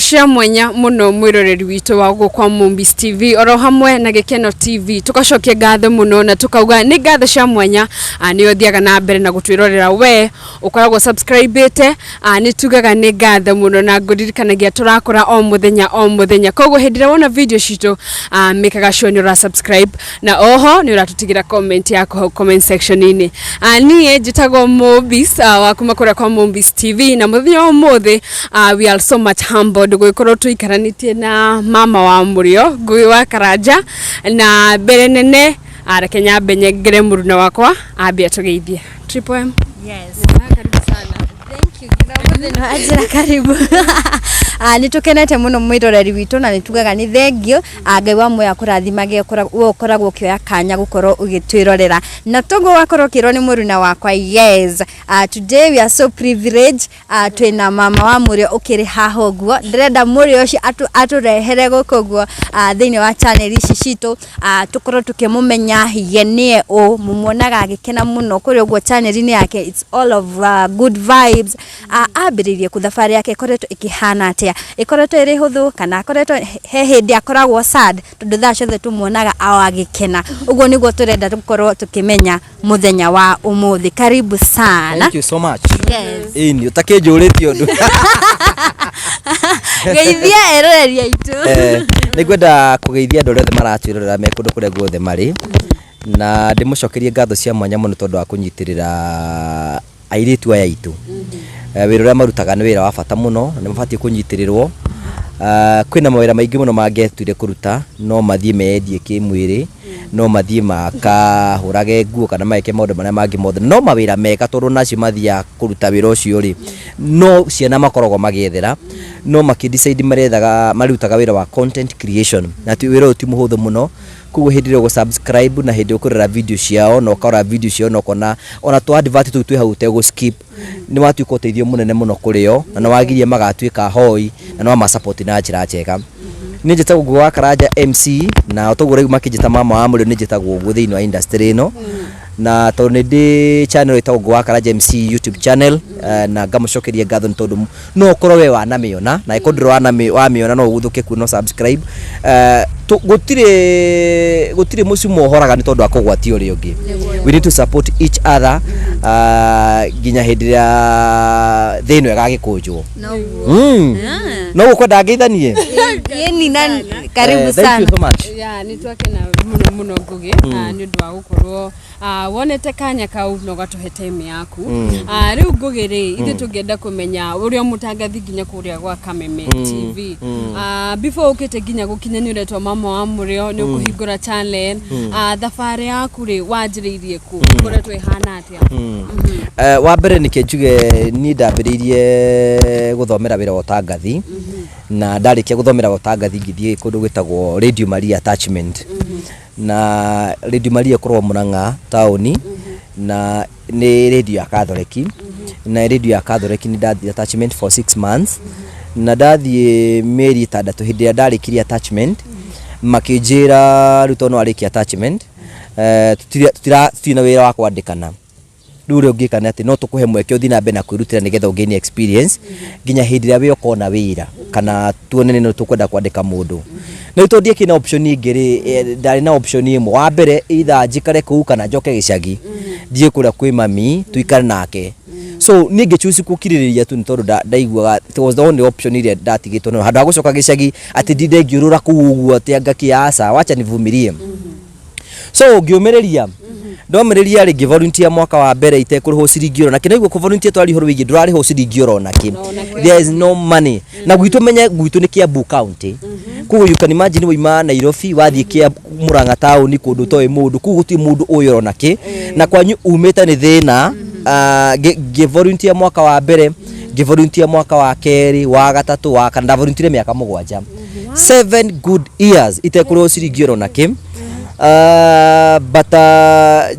Cia mwanya muno mwiroreri witũ wa gũkũ kwa Mombis TV oro hamwe na Gĩkeno TV. Tukacokia ngatho mũno na tukauga nĩ ngatho cia mwanya, nĩ ũthiaga na mbere na gũtwĩrorera, we ũkoragwo subscribĩte, nĩ tugaga nĩ ngatho mũno na ngũririkanagia tũrakũra o mũthenya o mũthenya. Koguo hĩndĩ ĩrĩa wona video citũ, mĩkaga sure nĩ ũra subscribe na oho nĩ ũratũtigĩra comment yaku hau comment section-inĩ. Niĩ njĩtagwo Mombis, wa kuma kũrĩa kwa Mombis TV, na mũthenya wa ũmũthĩ, we are so much humbled gũgĩkorwo tũikaranĩtie na mama wa mũrĩo Ngũgĩ wa Karanja. Na mbere nene, reke nyambe nyengere mũruna wakwa ambie atũgeithie. Triple M. Yes. Karibu sana. Thank you. Nginya anjĩra karibu. Nĩ tũkenete mũno mwĩroreri witũ na nĩ tugaga nĩ thengio. Ngai wa muoyo akũrathimage we ũkoragwo ũkĩoya kanya gũkorwo ũgĩtwĩrorera na toguo wakorwo ũkĩrwo nĩ mũruna wakwa. Yes, today we are so privileged, twĩna mama wa mũrĩo ũkĩrĩ haha ũguo. Ndĩrenda mũrĩo ũcio atũrehere gũkũ ũguo, thĩinĩ wa channel ici citũ, tũkorwo tũkĩmũmenya ye nĩye ũ. Mũmuonaga agĩkena mũno kũrĩa ũguo channel-inĩ yake, it's all of good vibes. Ambĩrĩirie kũ? Thabarĩ yake ĩkoretwo ĩkĩhana atĩa? Ĩkoretwo ĩrĩ hũthũ kana akoretwo he hĩndĩ akoragwo sad? Tondũ thaa ciothe tũmuonaga o agĩkena ũguo, nĩguo tũrenda tũkorwo tũkĩmenya mũthenya wa ũmũthĩ. Karibu sana. Thank you so much. Yes. Ĩni ũtakĩnjũrĩtie ũndũ. Geithia eroreri aitũ. Nĩ ngwenda kũgeithia andũ arĩa othe maratwĩrorera me kũndũ kũrĩa guothe marĩ na ndĩmũcokerie ngatho cia mwanya mũno tondũ wa kũnyitĩrĩra airĩtu aya aitũ. Wĩra ũrĩa marutaga nĩ wĩra wa bata mũno na nĩ mabatiĩ kũnyitĩrĩrwo. Kwĩna mawĩra maingĩ mũno mangĩetuire kũruta, no mathiĩ meyendie kĩmwĩrĩ, no mathiĩ makahũrage nguo kana mageke maũndũ marĩa mangĩ mothe, no mawĩra mega tondũ nacio mathiaga kũruta wĩra ũcio rĩ, no ciana makoragwo magĩethera, no makĩ decide marethaga marutaga wĩra wa content creation na ti wĩra ũyũ ti mũhũthũ mũno. Koguo hĩndĩ ĩrĩa ũgũ subscribe na hĩndĩ ĩrĩa ũkũrora video ciao na ũkarora video ciao na ũkona ona tũ advert tũu twĩ hau ũtegũ skip, nĩ watuĩka ũteithio mũnene mũno kũrĩ o na nĩ wagiria magatuĩka ahoi na nĩ wama support na njĩra njega. Niĩ njĩtagwo Ngugi wa Karanja MC, na toguo rĩu makĩnjĩta mama wa mũrĩo, nĩ njĩtagwo ũguo thĩinĩ wa industry ĩno, na tondũ nĩ ndĩ channel ĩtagwo Ngugi wa Karanja MC YouTube channel, na ngamũcokeria ngatho nĩ tondũ no ũkorwo we wanamĩona, na ĩkorwo ndũrĩ wamĩona no ũguthũke kuo no subscribe. Gũtirĩ mũcumo ũhoraga nĩ tondũ wa kũgwatia ũrĩa ũngĩ. We need to support each other, nginya hĩndĩ ĩrĩa thĩ ĩno ĩgagĩkũnjwo. No gũkwenda ngeithanie. Yeni na karibu Thank sana. you so much. Yeah, nĩ twakena mũno mũno Ngũgĩ, nĩ ũndũ wa gũkorwo, wonete kanya kau na ũgatũhe time yaku. Rĩu Ngũgĩ rĩ, ithuĩ tũngĩenda kũmenya ũrĩa mũtangathi nginya kũrĩa gwa Kameme TV. Before ũkĩte nginya gũkinya nĩ ũretwo mama wa mũrĩo, nĩ ũkũhingũra channel, thabarĩ yaku rĩ, wanjĩrĩirie kũ? Ĩkoretwo ĩhana atĩa? Wa mbere nĩkĩ njuge niĩ ndambĩrĩirie gũthomera wĩra wa ũtangathi, na ndarĩkia gũthomera wa ũtangathi ngĩthiĩ kũndũ gwĩtagwo Radio Maria attachment, na Radio Maria ĩkoragwo Murang'a taũni na nĩ radio ya Katholeki. Na radio ya Katholeki nĩ ndathiĩ attachment for 6 months, na ndathiĩ mĩeri 6. Hĩndĩ ĩrĩa ndarĩkirie attachment, makĩnjĩra rĩu tondũ nĩ warĩkia attachment, tũtirĩ na wĩra wa kwandĩkana, rĩu ũrĩa ũngĩka nĩ atĩ no tũkũhe mweke ũthiĩ na mbere na kwĩrutĩra nĩgetha ũgain experience nginya hĩndĩ ĩrĩa we ũkona wĩra kana tuone nĩ tũkwenda kwandĩka mũndũ. Na rĩu tondũ ndiakĩrĩ na option ĩngĩ rĩ, ndarĩ na option ĩmwe. Wa mbere, either njikare kũu kana njoke gĩcagi, thiĩ kũrĩa kwĩ mami tũikare nake. So niĩ ngĩ choose gũkirĩrĩria tu nĩ tondũ ndaiguaga it was the only option ĩrĩa ndatigĩtwo nayo handũ ha gũcoka gĩcagi atĩ ndinde ngĩũrũra kũu ũguo atĩ anga kĩ aca, wacha nivumilie. So ngĩũmĩrĩria, ndomĩrĩria rĩ, ngĩ volunteer mwaka wa mbere itekũrĩhwo ciringi oro nakĩ. Naigua kũ volunteer twaria ũhoro wĩgiĩ ndũrarĩhwo ciringi oro nakĩ, there is no money. Na gwitũ, menye gwitũ nĩ Kiambu County, koguo you can imagine waima Nairobi wathiĩ Kiambu Murang'a taũni kũndũ ũtoĩ mũndũ kũu, gũtirĩ mũndũ ũĩ oro nakĩ na kwanyu umĩte nĩ thĩna. Ngĩ volunteer mwaka wa mbere, ngĩ volunteer mwaka wa kerĩ, wa gatatũ, wa kana. Nda volunteer mĩaka 7, 7 good years itekũrĩhwo ciringi oro nakĩ. But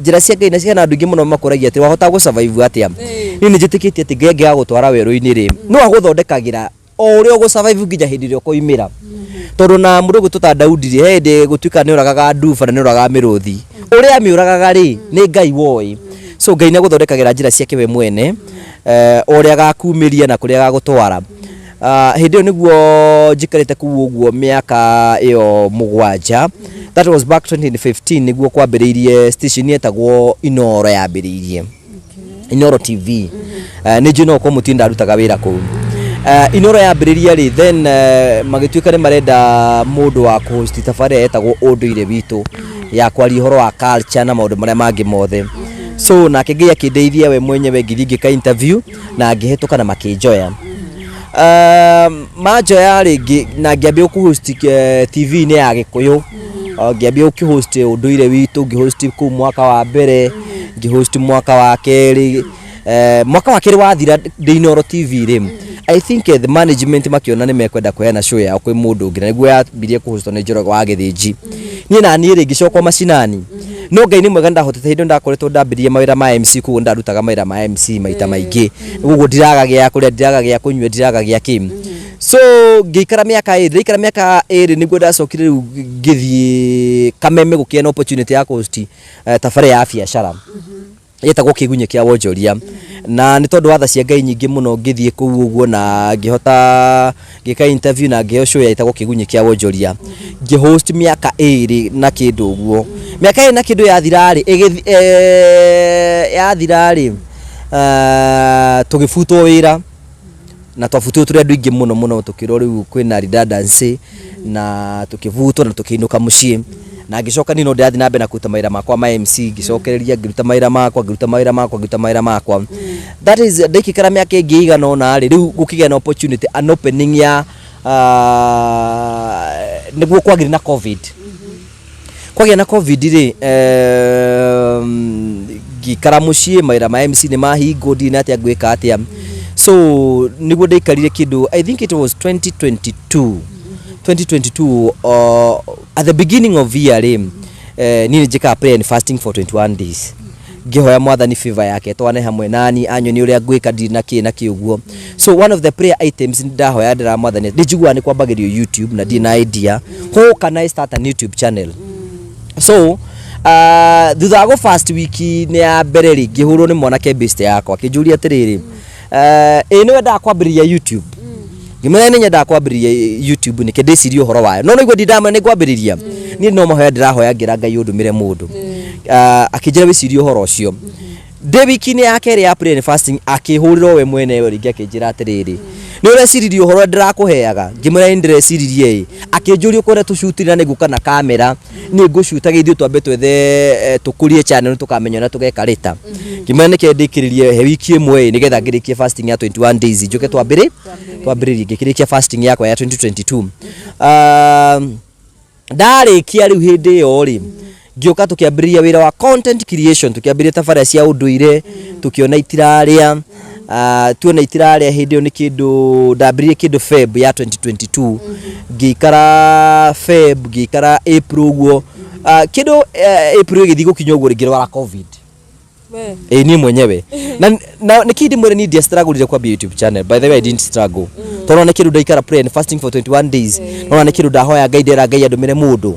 njĩra cia Ngai na ciana, andũ aingĩ mũno makũragia atĩ wahota gũ survive atĩa. Niĩ nĩ njĩtĩkĩtie atĩ Ngai angĩaga gũtwara werũ-inĩ rĩ, no agũthondekagĩra o ũrĩa ũgũ survive nginya hĩndĩ ĩrĩa ũkoimĩra, tondũ na mũndũ ũgwĩtwo ta Daudi rĩ, he hĩndĩ gũtuĩka nĩ ũragaga nduba na nĩ ũragaga mĩrũthi, ũrĩa amĩũragaga rĩ, nĩ Ngai woĩ. So Ngai nĩ agũthondekagĩra njĩra ciake we mwene, o ũrĩa agakumĩria na kũrĩa agagũtwara. Hĩndĩ ĩyo nĩguo njikarĩte kũu ũguo mĩaka ĩyo 7. That was back 2015 nĩguo kwambĩrĩirie station yetagwo Inoro, yambĩrĩirie Inoro TV. Nĩ njũĩ no gũkorwo mũtiĩ ndarutaga wĩra kũu. Inoro yambĩrĩria rĩ, then magĩtuĩka nĩ marenda mũndũ wa kũhost tabarĩra yetagwo Ũndũire Witũ, ya kwaria ũhoro wa culture na maũndũ marĩa mangĩ mothe. So nake Ngai akĩndeithia we mwenyewe, ngĩthiĩ ngĩka interview na ngĩhetũka na makĩnjoya. Manjoya rĩ, na ngĩambia kũhost TV-inĩ ya Gĩkũyũ. Ngĩambia gũkĩhost Ũndũire Witũ, ngĩhost kũu mwaka wa mbere, ngĩhost mwaka wa kerĩ. Mwaka wa kerĩ wathira ndĩ Inooro TV rĩ, I think the management makĩona nĩ mekwenda kũheana show yao kwĩ mũndũ ũngĩ, na nĩguo yambirie kũhostwo nĩ Njoroge wa Gĩthĩnji. Niĩ na niĩ rĩ, ngĩcokwo macinani. No Ngai nĩ mwega, ndahotete hĩndĩ ĩyo ndakoretwo ndambĩrĩria mawĩra ma MC, koguo ndarutaga mawĩra ma MC maita maingĩ. Ũguo ndiraga gĩa kũrĩa, ndiraga gĩa kũnyua, ndiraga gĩa kĩ. So ngĩikara mĩaka 2, ndaikara mĩaka 2 nĩguo ndacokire rĩu ngĩthiĩ Kameme gũkĩgĩa na opportunity ya kũhost tabarĩra ya biacara yetagwo Kĩgunyĩ kĩa Wonjoria. Na nĩ tondũ wa tha cia Ngai nyingĩ mũno, ngĩthiĩ kũu ũguo na ngĩhota ngĩka interview na ngĩheo show yetagwo Kĩgunyĩ kĩa Wonjoria. Ngĩhost mĩaka 2 na kĩndũ ũguo. Mĩaka 2 na kĩndũ yathira rĩ, yathira rĩ, tũgĩbutwo wĩra, na twabutirwo tũrĩ andũ aingĩ mũno mũno, tũkĩrwo rĩu kwĩna redundancy, na tũkĩbutwo na tũkĩinũka mũciĩ. Na ngĩcoka niĩ no ndĩrathiĩ na mbere na kũruta mawĩra makwa ma MC, ngĩcokereria ngĩruta mawĩra makwa, ngĩruta mawĩra makwa, ngĩruta mawĩra makwa. That is ndaikara mĩaka ĩngĩ ĩigana ũna rĩ, rĩu gũkĩgĩa na opportunity, an opening ya nĩguo kwagĩire na COVID. Kwagĩa na COVID rĩ, ngĩikara mũciĩ, mawĩra ma MC nĩ mahingwo, ndirĩ na atĩa ngwĩka atĩa. So nĩguo ndaikarire kĩndũ, I think it was 2022. 2022 at the beginning of year rĩ, niĩ nĩ njĩkaga prayer and fasting for 21 days. Ngĩhoya Mwathani favor yake twane hamwe nani, anyonie ũrĩa ngwĩka, ndirĩ na kĩ na kĩ ũguo. So one of the prayer items ndahoya ndĩra Mwathani, nĩ njiguaga nĩ kwambagĩrio YouTube na ndirĩ na idea. How can I start an YouTube channel? So thutha wa gũ fast wiki-inĩ ya mbere rĩ, ngĩhũrwo nĩ mwanake best yakwa, akĩnjũria atĩrĩrĩ, ĩ nĩ wendaga kwambĩrĩria YouTube? Ngĩmwĩra nĩ nyendaga kwambĩrĩria YouTube, nĩkĩ ndĩcirie ũhoro wayo. No nĩguo ndindamwĩra nĩ ngwambĩrĩria. Niĩ no mahoya ndĩrahoya ngĩra Ngai ũndũmĩre mũndũ. Akĩnjĩra wĩcirie ũhoro ũcio. Ndĩ wiki-inĩ ya kerĩ ya prayer and fasting, akĩhũrĩra we mwene rĩngĩ, akĩnjĩra atĩrĩrĩ, nĩ ũreciririe ũhoro ũrĩa ndĩrakũheaga? Ngĩmwĩra nĩ ndĩreciririe ĩ. Akĩnjũria ũkwenda tũcutire, na nĩngũka na kamera, nĩ ngũcutaga, ithuĩ twambe twethe tũkũrie channel, tũkamenya ũrĩa tũgeka later. Ngĩmwĩra nĩke ndĩkĩrĩrie, he wiki ĩmwe ĩ, nĩgetha ngĩrĩkie fasting ya 21 days, njũke twambĩrĩrie. Ngĩkĩrĩkia fasting yakwa ya 2022. Ndarĩkia rĩu hĩndĩ ĩyo rĩ, ngĩũka tũkĩambĩrĩria wĩra wa content creation, tũkĩambĩrĩria tabarĩra cia ũndũire, tũkĩona itirarĩa. Tuona itirarĩa, hĩndĩ ĩyo nĩ kĩndũ ndambĩrĩirie kĩndũ Feb ya 2022, ngĩikara Feb, ngĩikara April ũguo, kĩndũ April ĩgĩthiĩ gũkinya ũguo rĩ, ngĩrwara COVID. Ĩ niĩ mwenyewe na nĩkĩ ndĩmwĩre, niĩ ndiastrugglire kwambia YouTube channel. By the way, I didn't struggle, tondũ nĩ kĩndũ ndaikara prayer and fasting for 21 days, nona nĩ kĩndũ ndahoya Ngai, ndera Ngai andũmĩre mũndũ.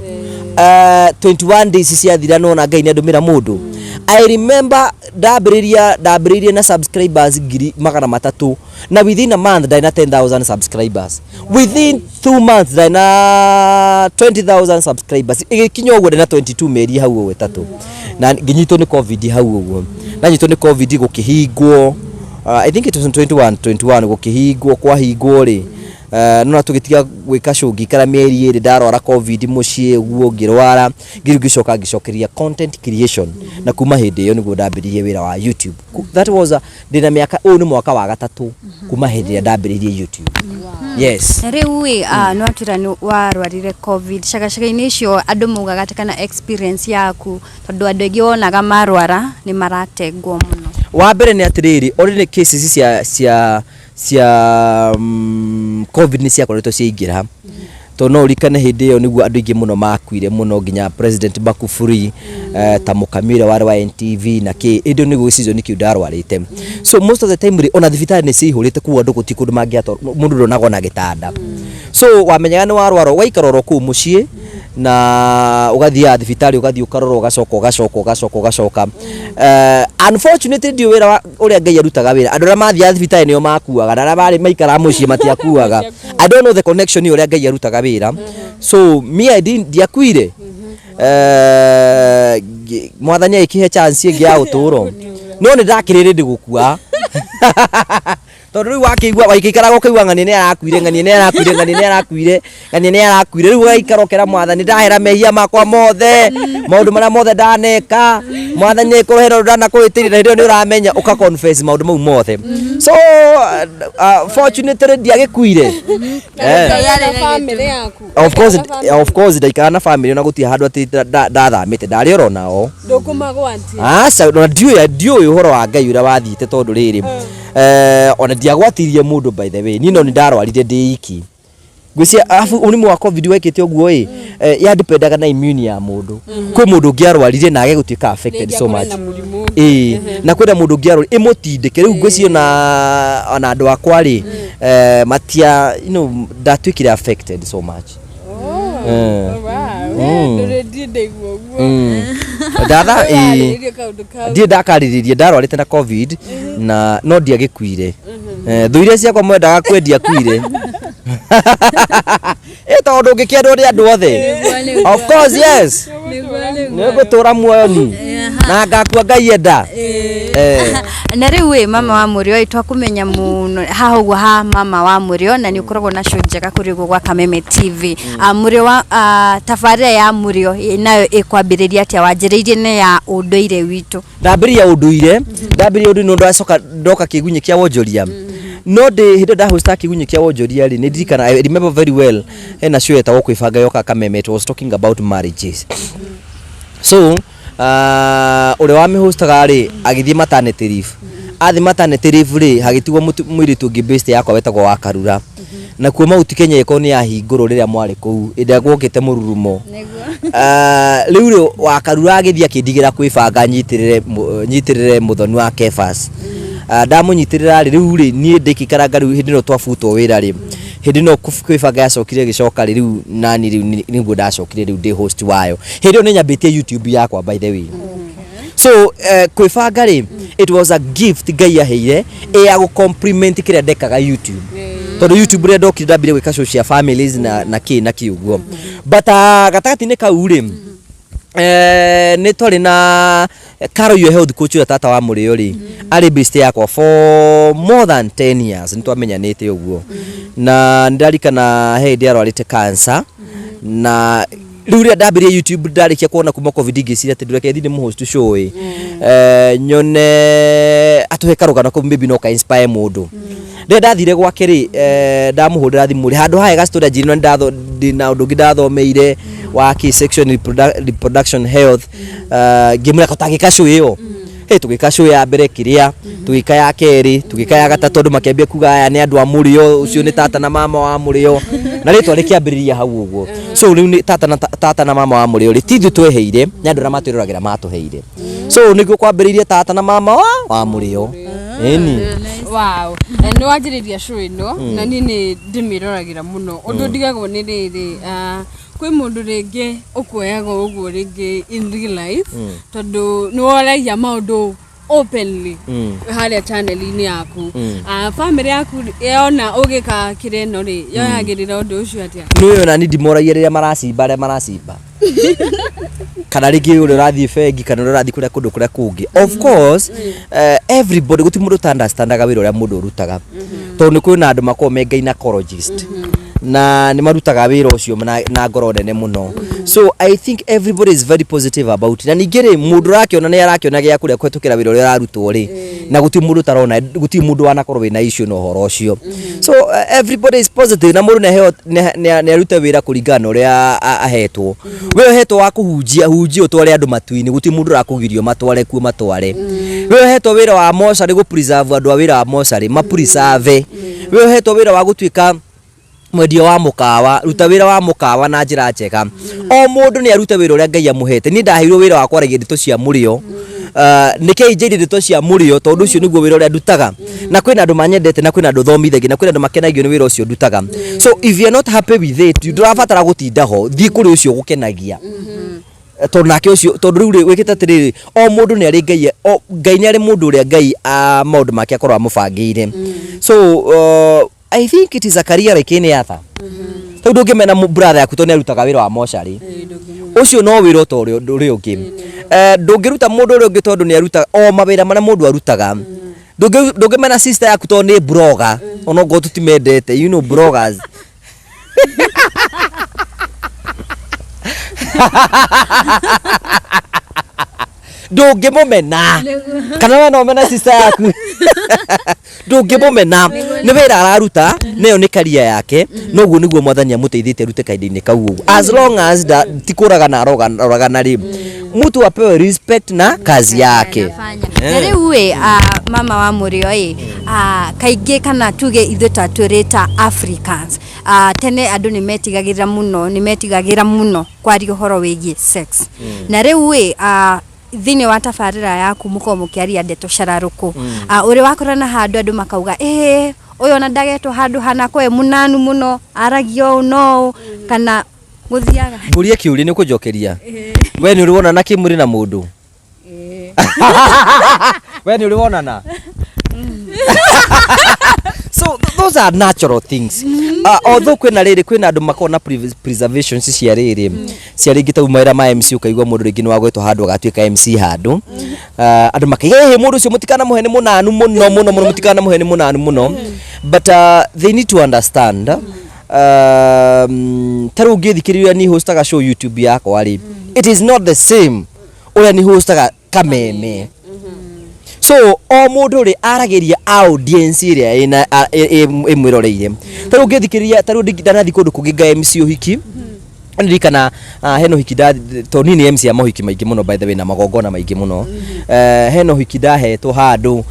21 days ciathira, nona Ngai nĩ andũmĩra mũndũ. I remember ndambĩrĩirie na subscribers 300,000, na within a month ndarĩ na 10,000 subscribers. Within 2 months ndarĩ na 20,000 subscribers. Ĩgĩkinya ũguo ndĩ na 22 mĩeri hau ũguo 3, na ngĩnyitwo nĩ COVID hau ũguo. Ndanyitwo nĩ COVID, gũkĩhingwo, I think it was in 21 21 gũkĩhingwo. Kwahingwo rĩ, nona tũgĩtiga gwĩka show, ngĩikara mĩeri 2 ndarwara COVID mũciĩ ũguo, ngĩrwara, ngĩrĩu ngĩcoka ngĩcokeria content creation, na kuma hĩndĩ ĩyo nĩguo ndambĩrĩirie wĩra wa YouTube. That was ndĩna mĩaka, ũyũ nĩ mwaka wa gatatũ kuma hĩndĩ ĩrĩa ndambĩrĩirie YouTube, yes. Na rĩu ĩ, nĩ watwĩra nĩ warwarire COVID cagacaga-inĩ icio, andũ maugaga atĩ kana experience yaku, tondũ andũ aingĩ wonaga marwara nĩ maratengwo mũno. Wa mbere nĩ atĩrĩrĩ, already cases cia COVID nĩ ciakoretwo ciaingĩra, tondũ no ũririkane hĩndĩ ĩyo nĩguo andũ aingĩ mũno makuire mũno, nginya President Magufuli, ta Mũkami ũrĩa warĩ wa NTV na kĩ. Hĩndĩ ĩyo nĩguo season kĩu ndarwarĩte. So most of the time rĩ, ona thibitarĩ nĩ ciaihũrĩte, koguo andũ gũtirĩ kũndũ mangĩatwarwo, mũndũ ndonagwo na gĩtanda. So wamenyaga nĩ warwara, ũgaikara oro kũu mũciĩ. Na ũgathiaga thibitarĩ, ũgathiĩ ũkarorwo, ũgacoka, ũgacoka, ũgacoka, ũgacoka. Unfortunately ndiũĩ wĩra ũrĩa Ngai arutaga wĩra. Andũ arĩa mathiaga thibitarĩ nĩo makuaga, na arĩa marĩ maikaraga mũciĩ matiakuaga. I don't know the connection ũrĩa Ngai arutaga wĩra. So me, I didn't, ndiakuire. Mwathani agĩkĩhe chance ĩngĩ ya ũtũũro, no nĩ ndakĩrĩ ready gũkua, tondũ rĩu wakĩigua waikĩikaraga ũkaigua ng'ania nĩ arakuire, ng'ania nĩ arakuire, ng'ania nĩ arakuire, ng'ania nĩ arakuire. Rĩu ũgaikara ũkera Mwathani, ndahera mehia makwa mothe, maũndũ marĩa mothe ndaneka, Mwathani, ĩkorwo hena ũndũ ndanakũhĩtĩria. Na hĩndĩ ĩyo nĩ ũramenya ũka confess maũndũ mau mothe. So fortunately ndiagĩkuire. Na family yaku? Of course, of course, ndaikara na family na gũtirĩ handũ atĩ ndathamĩte, ndarĩ oro nao. Ndũkũmagwatia? Aca, ona ndiũĩ ũhoro wa Ngai ũrĩa wathiĩte, tondũ rĩrĩ, ona ndiagwatirie mũndũ. By the way, niĩ no nĩ ndarwarire ndĩ iki, ngwĩciria. Arabu mũrimũ wa COVID wekĩte ũguo ĩ, yandipendaga na immune ya mũndũ. Kwĩ mũndũ ũngĩ arwarire na age gũtuĩka affected so much. Na mũrimũ. Ĩĩ, na kwĩna mũndũ ũngĩ arwarire ĩmũtindĩke. Rĩu ngwĩciria ona andũ akwa rĩ, matia ndatuĩkire affected so much. Ndũrĩ ndiĩ ndaigua ũguo. Ndatha ĩĩ. Warĩrĩrie kaũndũ kau. Ndiĩ ndakarĩrĩria, ndarwarĩte na COVID na no ndiagĩkuire. Thũ iria ciakwa mwendaga kwendia kuire ĩ, tondũ ndũngĩkĩendwo nĩ andũ othe. Of course, yes, nĩ ngũtũra muoyo ni na ngakua Ngai enda. Na rĩu ĩ, mama wa mũrĩo ĩ, twakũmenya mũno haha ũguo ha mama wa mũrĩo, na nĩ ũkoragwo na show njega kũrĩ ũguo gwa Kameme TV. Mũrĩo wa tabarĩra ya mũrĩo ĩ, nayo ĩkwambĩrĩria atĩa? Wanjĩrĩirie nĩ ya ũndũire witũ. Ndambĩrĩria ũndũire, ndambĩrĩria ũndũire no ndacoka ndoka kĩgunyĩ kĩa wonjoria. No ndĩ hĩndĩ ĩyo ndahosta kĩgunyĩ kĩa wonjoria rĩ, nĩ ndirikana, I remember very well, hena show yetagwo Kwĩbanga yoka Kameme. It was talking about marriages. So ũrĩa wamĩhostaga rĩ, agĩthiĩ maternity leave. Athiĩ maternity leave rĩ, hagĩtigwo mũirĩtu ũngĩ best yakwa wetagwo wa Karura. Na kuo Mount Kenya ĩkorwo nĩ yahingũrwo rĩrĩa mwarĩ kũu ĩrĩa gwokĩte mũrurumo. Rĩu rĩ, Wakarura agĩthiĩ akĩndigĩra kwĩbanga nyitĩrĩre mũthoni wa Kefas. Ndamũnyitĩrĩra rĩ, rĩu rĩ, niĩ ndĩkĩikaranga. Rĩu hĩndĩ ĩno twabutwo wĩra rĩ, hĩndĩ ĩno kwĩbanga yacokire ĩgĩcoka rĩ, rĩu nani rĩu nĩguo ndacokire rĩu ndĩ host wayo. Hĩndĩ ĩyo nĩ nyambĩtie YouTube yakwa, by the way. So kwĩbanga rĩ, it was a gift Ngai aheire ĩ ya gũ compliment kĩrĩa ndekaga YouTube, tondũ YouTube rĩrĩa ndokire ndambire gwĩka show cia families na kĩ na kĩ ũguo. But gatagatĩ-inĩ kau rĩ, nĩ twarĩ na Carol, your health coach, ũrĩa tata wa mũrĩo rĩ, arĩ best yakwa for more than 10 years, nĩ twamenyanĩte ũguo. Na nĩ ndarikana he hĩndĩ arwarĩte cancer, na rĩu rĩrĩa ndambĩrĩria YouTube, ndarĩkia kuona kuma COVID, ngĩciria atĩ ndũreke thiĩ ndĩmũhost show ĩ, nyone atũhe karũgano kau, maybe no ka inspire mũndũ. Rĩrĩa ndathire gwake rĩ, ndamũhũrĩra thimũ rĩ, handũ hahe ga story anjĩrire ndĩna ũndũ ũngĩ ndathomeire wa kĩ section reproduction health. Ngĩmwĩra tũtangĩka show ĩyo. Hey, tũgĩka show ya mbere kĩrĩa, tũgĩka ya kerĩ, tũgĩka ya gatatũ, andũ makĩambia kuga aya nĩ andũ a mũrĩo, ũcio nĩ tata na mama wa mũrĩo, na rĩtwa rĩkĩambĩrĩria hau ũguo. So rĩu nĩ tata na mama wa mũrĩo rĩ, ti ithuĩ tweheire, nĩ andũ arĩa matwĩroragĩra matũheire. So nĩguo kwambĩrĩirie tata na mama wa mũrĩo, ĩni. Wow. Nĩ wanjĩrĩria show ĩno na niĩ nĩ ndĩmĩroragĩra mũno. Ũndũ ndigagwo nĩ rĩrĩ, kwĩ mũndũ rĩngĩ ũkuoyaga ũguo rĩngĩ in real life, tondũ nĩ woragia maũndũ openly harĩa channel-inĩ yaku. Family yaku yona ũgĩka kĩrĩa ĩno rĩ, yoyagĩrĩra ũndũ ũcio atĩa? Nĩ ona ni ndimoragia rĩrĩa maracimba, arĩa maracimba, kana rĩngĩ ũrĩa ũrathiĩ bengi, kana ũrĩa ũrathiĩ kũrĩa kũndũ kũrĩa kũngĩ. Of course, everybody, gũtirĩ mũndũ ũta understandaga wĩra ũrĩa mũndũ ũrutaga, tondũ nĩ kwĩna andũ makoragwo me gynecologist na nĩ marutaga wĩra ũcio na ngoro nene mũno. So I think everybody is very positive about it. Na ningĩ rĩ, mũndũ ũrakĩona nĩ arakĩona gĩa kũrĩa kũhetũkĩra wĩra ũrĩa ũrarutwo rĩ, na gũtirĩ mũndũ ũtarona, gũtirĩ mũndũ wanakorwo wĩna issue na ũhoro ũcio. So everybody is positive, na mũndũ nĩaheo nĩ arute wĩra kũringana na ũrĩa ahetwo. We ũhetwo wa kũhunjia, hunjia ũtware andũ matu-inĩ, gũtirĩ mũndũ ũrakũgiria matware kuo, matware. We ũhetwo wĩra wa mocarĩ gũ preserve andũ a wĩra wa mocarĩ, ma preserve. We ũhetwo wĩra wa gũtuĩka mwendia wa mũkawa, ruta wĩra wa mũkawa na njĩra njega. O mũndũ nĩ arute wĩra ũrĩa Ngai amũhete. Niĩ ndaheirwo wĩra wa kwaragia ndeto cia mũrĩo. Nĩkĩĩ njĩire ndeto cia mũrĩo tondũ ũcio nĩguo wĩra ũrĩa ndutaga, na kwĩna andũ manyendete, na kwĩna andũ thomithagia, na kwĩna andũ makenagio nĩ wĩra ũcio ndutaga. So if you are not happy with it, ndũrabatara gũtinda ho, thiĩ kũrĩ ũcio ũgũkenagia, tondũ nake ũcio, tondũ rĩu rĩ wĩkĩte atĩrĩrĩ, o mũndũ nĩ arĩ Ngai, o Ngai nĩ arĩ mũndũ ũrĩa Ngai maũndũ make akorwo amũbangĩire. So I think it is a career like any other. Tondũ ndũngĩmena brother yaku tondũ nĩ arutaga wĩra wa mocarĩ, ũcio no wĩra ota ũrĩa ũrĩa ũngĩ. Ndũngĩruta mũndũ ũrĩa ũngĩ tondũ nĩ aruta o mawĩra marĩa mũndũ arutaga. Ndũngĩmena sister yaku tondũ nĩ blogger, onokorwo tũtimendete, you know bloggers. Ndũngĩmũmena, kana we no ũmene sister yaku? Ndũngĩmũmena, nĩ wĩra araruta, nayo nĩ career yake. Noguo nĩguo Mwathani amũteithĩtie arute kahinda-inĩ kau ũguo. As long as ti kũragana aroragana rĩ, mtu apewe respect na kazi yake. Na rĩu ĩ, mama wa mũrĩo ĩ, kaingĩ kana tuge ithuĩ ta tũrĩ ta Africans, tene andũ nĩ metigagĩra mũno, nĩ metigagĩra mũno kwaria ũhoro wĩgiĩ sex. Na rĩu ĩ, thĩinĩ wa tabarĩra yaku mũkorwo mũkĩaria ndeto cararũkũ, ũrĩ wakorana handũ andũ makauga, ĩĩ, ũyũ ona ndagetwo handũ hana kwe mũnanu mũno, aragia ũũ no ũũ, kana gũthiaga? Ngũrie kĩũria, nĩ ũkũnjokeria. We nĩ ũrĩ wonana kĩmwĩrĩ na mũndũ? We nĩ ũrĩ wonana? So those are natural things. Although kwĩna rĩrĩ, kwĩna andũ makoragwo na preservations cia rĩrĩ, cia rĩngĩ ta mawĩra ma MC, ũkaigua mũndũ rĩngĩ nĩ wagwetwo handũ agatuĩka MC handũ, andũ makaiga, "Ĩhĩ, mũndũ ũcio mũtikanamũhe, nĩ mũnanu mũno mũno mũno, mũtikanamũhe, nĩ mũnanu mũno." But they need to understand, ta rĩu ũngĩthikĩrĩria niĩ hostaga show YouTube yakwa rĩ, it is not the same ũrĩa ni hostaga Kameme. So o mũndũ rĩ aragĩria audience ĩrĩa ĩna ĩmwĩroreire. Ta rĩu ũngĩthikĩrĩria, ta rĩu ndanathiĩ kũndũ kũngĩ nga MC ũhiki, ndirikana hena ũhiki nda, tondũ niĩ nĩ MC ya mohiki maingĩ mũno, by the way, na magongona maingĩ mũno. Hena ũhiki ndahetwo handũ,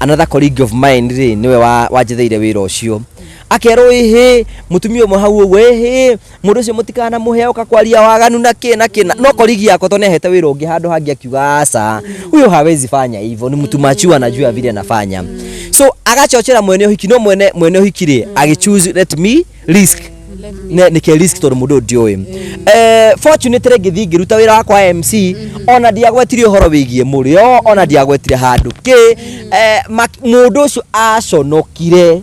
another colleague of mine rĩ, nĩwe wanjetheire wĩra ũcio. Akerwo, ĩhĩ, mũtumia ũmwe hau ũguo, ĩhĩ, mũndũ ũcio mũtikanamũhe, oka kwaria waganu na kĩ na kĩ. No colleague yakwa, tondũ nĩahete wĩra ũngĩ handũ hangĩ, akiuga, "Aca, huyo hawezi fanya hivyo, ni mtu mature, anajua vile anafanya." So agachochera mwene ũhiki, no mwene ũhiki rĩ agĩchoose, "Let me risk, nĩke risk, tondũ mũndũ ũyũ ndiũĩ." Fortunately ngĩthiĩ ngĩruta wĩra wakwa wa MC, ona ndiagwetire ũhoro wĩgiĩ mũrĩo, ona ndiagwetire handũ kĩ. Mũndũ ũcio aconokire.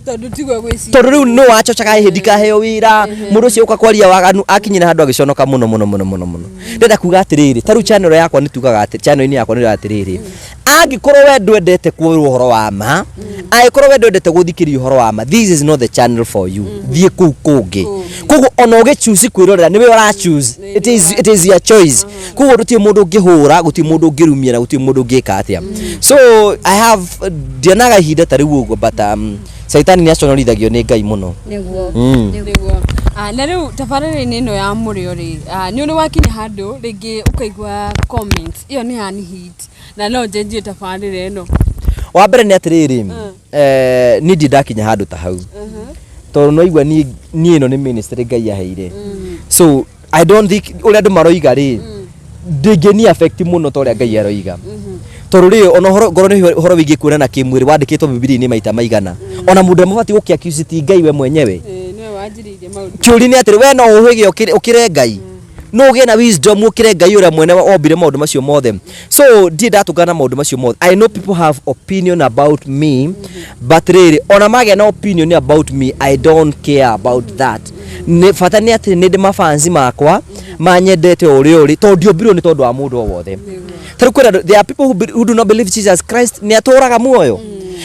Tondũ tiguo gwĩciria. Tondũ rĩu no wacocaga, ĩhĩ, ndikaheo wĩra, mũndũ ũcio ũka kwaria waganu. Akinyire handũ agĩconoka mũno mũno mũno mũno mũno. Ndĩrenda kuga atĩrĩrĩ, ta rĩu channel yakwa nĩ tugaga atĩ channel-inĩ yakwa nĩ atĩrĩrĩ, angĩkorwo we ndwendete kwĩrwo ũhoro wa ma, angĩkorwo we ndwendete gũthikĩrĩria ũhoro wa ma, this is not the channel for you, thiĩ kũu kũngĩ. Koguo ona ũgĩchoose kwĩrorera, nĩwe ũra choose, it is your choice. Koguo gũtirĩ mũndũ ũngĩhũra, gũtirĩ mũndũ ũngĩrumia, na gũtirĩ mũndũ ũngĩka atĩa. So I have ndionaga ihinda ta rĩu ũguo, but caitani nĩ aconorithagio nĩ Ngai mũno. Nĩguo. Nĩguo. Na rĩu tabarĩra-inĩ ĩno ya mũrĩo rĩ, nĩ ũrĩ wakinya handũ rĩngĩ ũkaigua comments ĩyo nĩ yani hit na no njenjie tabarĩra ĩno? Wa mbere nĩ atĩrĩrĩ, niĩ ndirĩ ndakinya handũ ta hau, tondũ no igua niĩ ĩno nĩ ministry Ngai aheire. So I don't think ũrĩa andũ maroiga rĩ ndĩngĩni affect mũno ta ũrĩa Ngai aroiga, tondũ rĩ ona ũhoro ngorwo nĩ ũhoro wĩgiĩ kuonana kĩmwĩrĩ wandĩkĩtwo Bibilia-inĩ maita maigana, ona mũndũ ũrĩa mũbatiĩ gũkĩ accuse ti Ngai we mwenyewe. Ĩĩ, nĩwe wanjĩrĩirie maũndũ. Kĩũria nĩ atĩrĩ, we no ũhĩge ũkĩre Ngai? No ũgĩe na wisdom ũkĩre Ngai ũrĩa mwene wombire maũndũ macio mothe? So ndirĩ ndatũngana na maũndũ macio mothe. I know people have opinion about me, but rĩrĩ, ona magĩa na opinion about me, I don't care about that. Nĩ bata nĩ atĩ nĩ ndĩ mafansi makwa manyendete o ũrĩa ũrĩ, tondũ ndiombirwo nĩ tondũ wa mũndũ o wothe. Ta rĩu kwĩna andũ, there are people who do not believe Jesus Christ nĩ atũraga muoyo.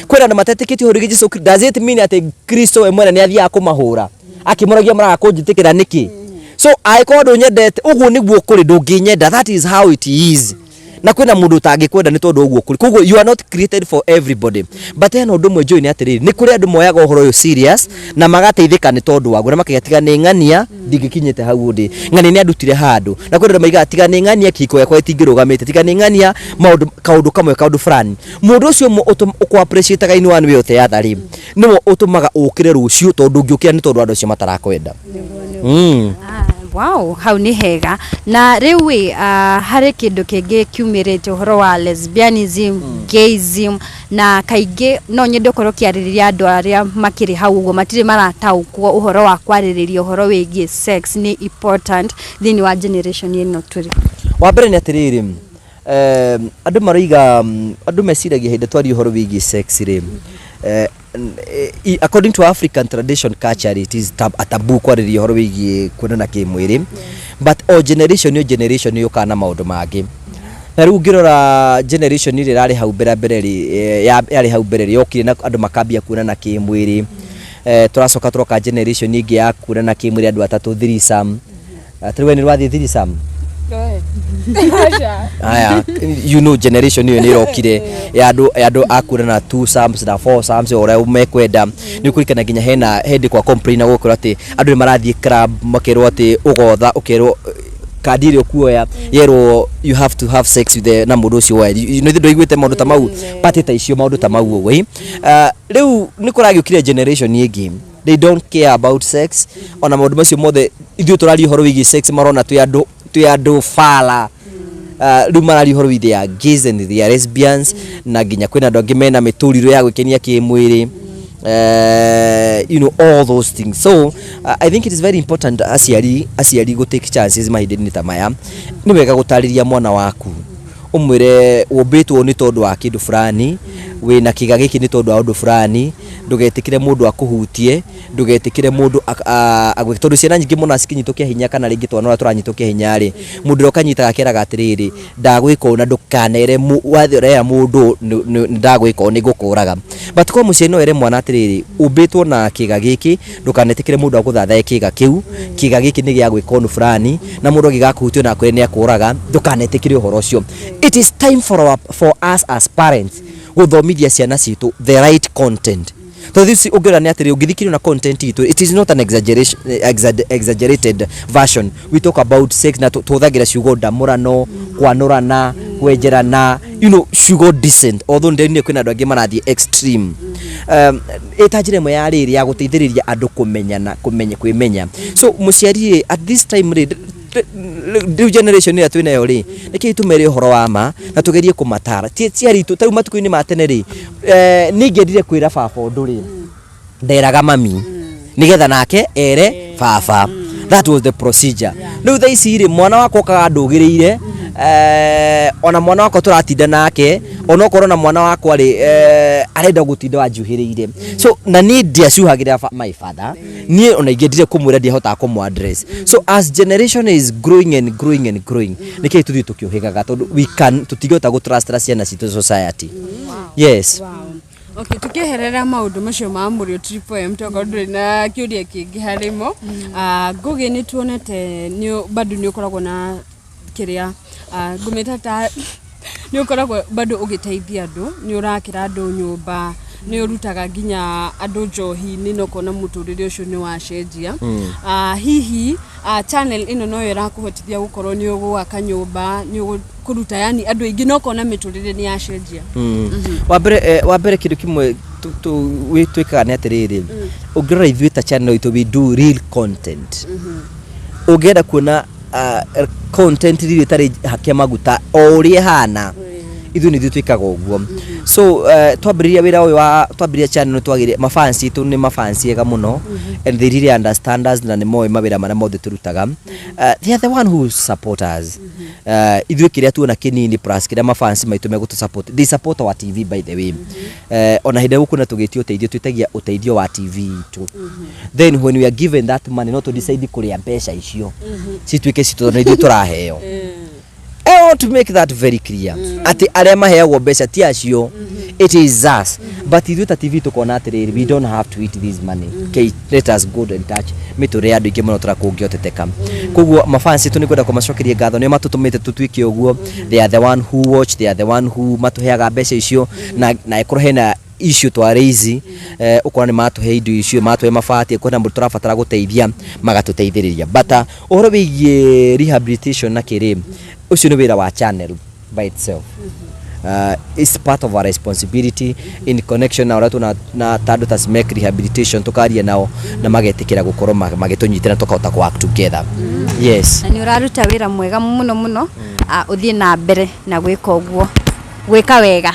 Kwĩna andũ matetĩkĩtie ũhoro wĩgiĩ Jesu. Does it mean atĩ Kristo we mwene nĩ athiaga kũmahũra akĩmoragia, "Maraga kũnjĩtĩkĩra nĩkĩ?" So angĩkorwo ndũnyendete, ũguo nĩguo kũrĩ, ndũngĩnyenda, that is how it is. Na kwĩna mũndũ ũtangĩkwenda nĩ tondũ ũguo kũrĩ. Koguo you are not created for everybody. But hena ũndũ ũmwe njũĩ, nĩ atĩrĩrĩ, nĩ kũrĩ andũ moyaga ũhoro ũyũ serious na magateithĩka nĩ tondũ waguo, na makaiga, "Tiga nĩ ng'ania, ndingĩkinyĩte hau ndĩ, ng'ania nĩ andutire handũ." Na kwĩ andũ maigaga, "Tiga nĩ ng'ania, kĩhiko gĩakwa gĩtingĩrũgamĩte, tiga nĩ ng'ania maũndũ kaũndũ kamwe, kaũndũ fulani." Mũndũ ũcio ũmwe ũkũ appreciate in one way or the other rĩ, nĩwe ũtũmaga ũkĩre rũciũ, tondũ ndũngĩũkĩra nĩ tondũ andũ acio matarakwenda. Ah. Wow, hau nĩ hega. Na rĩu ĩ, harĩ kĩndũ kĩngĩ kiumĩrĩte ũhoro wa lesbianism, gayism, na kaingĩ no nyende ũkorwo ũkĩarĩrĩria andũ arĩa makĩrĩ hau ũguo matirĩ marataũkwo ũhoro wa kwarĩrĩria ũhoro wĩgiĩ sex nĩ important thĩinĩ wa generation ĩno tũrĩ. Wa mbere nĩ atĩrĩrĩ, andũ maroiga, andũ meciragia hĩndĩ twaria ũhoro wĩgiĩ sex rĩ, according to African tradition culture it is a taboo kwarĩrĩria ũhoro wĩgiĩ kuonana kĩmwĩrĩ, but o generation o generation nĩ yũkaga na maũndũ mangĩ. Na rĩu ũngĩrora generation ĩrĩa ĩrarĩ hau mbere mbere rĩ, yarĩ hau mbere rĩ, yokire na andũ makambia kuonana kĩmwĩrĩ. Tũracoka tũroka generation ĩngĩ ya kuonana kĩmwĩrĩ andũ atatũ, threesome. Tarĩu we nĩ ũrathiĩ threesome? Aya, you know generation ĩyo nĩ ĩrokire ya andũ a kuonana two sums na four sums o ũrĩa mekwenda. Nĩ ũkũririkana nginya hena hĩndĩ kwa complain na gũkorwo atĩ andũ nĩ marathiĩ club makerwo atĩ ũgotha ũkerwo kandi ĩrĩa ũkuoya yerwo you have to have sex with the, na mũndũ ũcio woya. You know ndũiguĩte maũndũ ta mau, party ta icio, maũndũ ta mau ũguo. Rĩu nĩ kũragĩũkire generation ĩngĩ, they don't care about sex ona maũndũ macio mothe. Ithuĩ tũraria ũhoro wĩgiĩ sex marona twĩ andũ fala. Rĩu mararia ũhoro wĩgiĩ they are gays and they are lesbians, na nginya kwĩna andũ angĩ mena mĩtũrirũ ya gwĩkenia kĩmwĩrĩ, you know all those things. So I think it is very important aciari go take chances mahinda-inĩ ta maya. Nĩ wega gũtarĩria mwana waku, ũmwĩre ũmbĩtwo nĩ tondũ wa kĩndũ fulani, wĩna kĩga gĩkĩ nĩ tondũ wa ũndũ fulani, ndũgetĩkĩre mũndũ akũhutie, ndũgetĩkĩre mũndũ agwĩke, tondũ ciana nyingĩ mũno cikĩnyitwo kĩa hinya kana rĩngĩ twana ũrĩa tũranyitwo kĩa hinya rĩ, mũndũ ũrĩa ũkanyitaga akeraga atĩrĩrĩ, ndagwĩka ũũ na ndũkanere wathiĩ ũrera mũndũ ndagwĩka ũũ nĩ ngũkũraga. But kwa mũciari no ere mwana atĩrĩrĩ, ũmbĩtwo na kĩga gĩkĩ, ndũkanetĩkĩre mũndũ agũthathae kĩga kĩu, kĩga gĩkĩ nĩ gĩa gwĩka ũndũ fulani, na mũndũ angĩgakũhutia na akwĩre nĩ akũraga, ndũkanetĩkĩre ũhoro ũcio. It is time for us as parents gũthomithia ciana citũ the right content, tondũ ici ũngĩrora nĩ atĩrĩ, ũngĩthikĩrĩria na content itũ, it is not an exaggeration, exaggerated version. We talk about sex na tũhũthagĩra ciugo ndamũrano, kwanũrana, kwenjerana, ciugo decent, although ndĩrire kwĩna andũ angĩ marathiĩ extreme. Ĩta njĩra ĩmwe ya rĩrĩ ya gũteithĩrĩria andũ kũmenyana, kũmenya, kwĩmenya. So mũciari rĩ, at this time rĩ, rĩu generation ĩrĩa twĩnayo rĩ, nĩkĩĩ tũmere ũhoro wa ma na tũgerie kũmatara. Ti aciari itũ tarĩu matukũ-inĩ ma tene rĩ, niĩ ingĩendire kwĩra baba ũndũ rĩ, nderaga mami nigetha nake ere baba. That was the procedure. Rĩu thaa ici rĩ, mwana wakwa okaga ndũgĩrĩire, ona mwana wakwa tũratinda nake, onokorwo na mwana wakwa rĩ, arenda gũtinda wanjuhĩrĩire. So na niĩ ndiacuhagĩra my father, niĩ ona ingĩendire kũmwĩra ndiahotaga kũmũ address. So as generation is growing and growing and growing, nĩkĩĩ tũthiĩ tũkĩũhĩgaga, tondũ we can tũtingĩhota gũtrustera ciana citũ society. Yes. Wow. Okay, tukieherera maundu macio ma Mũrĩo Triple M, tokorwo ndũrĩ na kĩũria kĩngĩ harĩmo. Ngũgĩ, nĩ tuonete nĩ bado nĩ ũkoragwo na kĩrĩa, ngũmĩta ta nĩ ũkoragwo bado ũgĩteithia andũ, nĩ ũrakĩra andũ nyũmba, nĩ ũrutaga nginya andũ njohi-inĩ na ũkona mũtũrĩre ũcio nĩ wacenjia. Hihi channel ĩno noyo ĩrakũhotithia gũkorwo nĩ ũgwaka nyũmba, nĩ ũkũruta yani andũ aingĩ na ũkona mĩtũrĩre nĩ yacenjia? Wa mbere kĩndũ kĩmwe twĩkaga nĩ atĩrĩrĩ, ũngĩrora ithuĩ ta channel itũ, we do real content. Ũngĩenda kuona content rĩrĩ ĩtarĩ hake maguta, o ũrĩa ĩhana, ithuĩ nĩ ithuĩ twĩkaga ũguo. So twambĩrĩria wĩra ũyũ wa twambĩrĩria channel, twagĩrĩ mafans itũ nĩ mafans ega mũno and they really understand us na nĩ moĩ mawĩra marĩa mothe tũrutaga. They are the one who support us. Ithuĩ kĩrĩa tuona kĩnini plus kĩrĩa mafans maitũ megũtũ support, they support our TV, by the way. Ona hĩndĩ ĩrĩa gũkuona tũgĩtio ũteithio, twĩtagia ũteithio wa TV itũ. Then when we are given that money, no tũ decide kũrĩa mbeca icio cituĩke citũ, tondũ nĩ ithuĩ tũraheo. I want to make that very clear atĩ arĩa maheagwo mbeca ti acio, it is us. But ithuĩ ta TV tũkona atĩrĩrĩ, we don't have to eat this money. Okay, let us go and touch mĩtũrĩre ya andũ aingĩ mũno tũrĩa kũngĩhoteteka. Koguo mafans itũ nĩ kwenda kũmacokeria ngatho, nĩo matũtũmĩte tũtuĩke ũguo. They are the one who watch, they are the one who matũheaga mbeca icio, na ĩkorwo hena issue twa raise, ũkona nĩ matũhe indo icio, matũhe mabati, kwĩna mũndũ tũrabatara gũteithia, magatũteithĩrĩria. But ũhoro wĩgiĩ rehabilitation na kĩrĩ, ũcio nĩ wĩra wa channel by itself. It's part of our responsibility in connection na ũrĩa tuna na ta andũ ta SMEC rehabilitation, tukaria nao na magetĩkĩra gũkorwo magĩtũnyitĩra, tũkahota kũ work together, yes. Na nĩ ũraruta wĩra mwega mũno mũno. Ũthiĩ na mbere na gwĩka ũguo, gwĩka wega.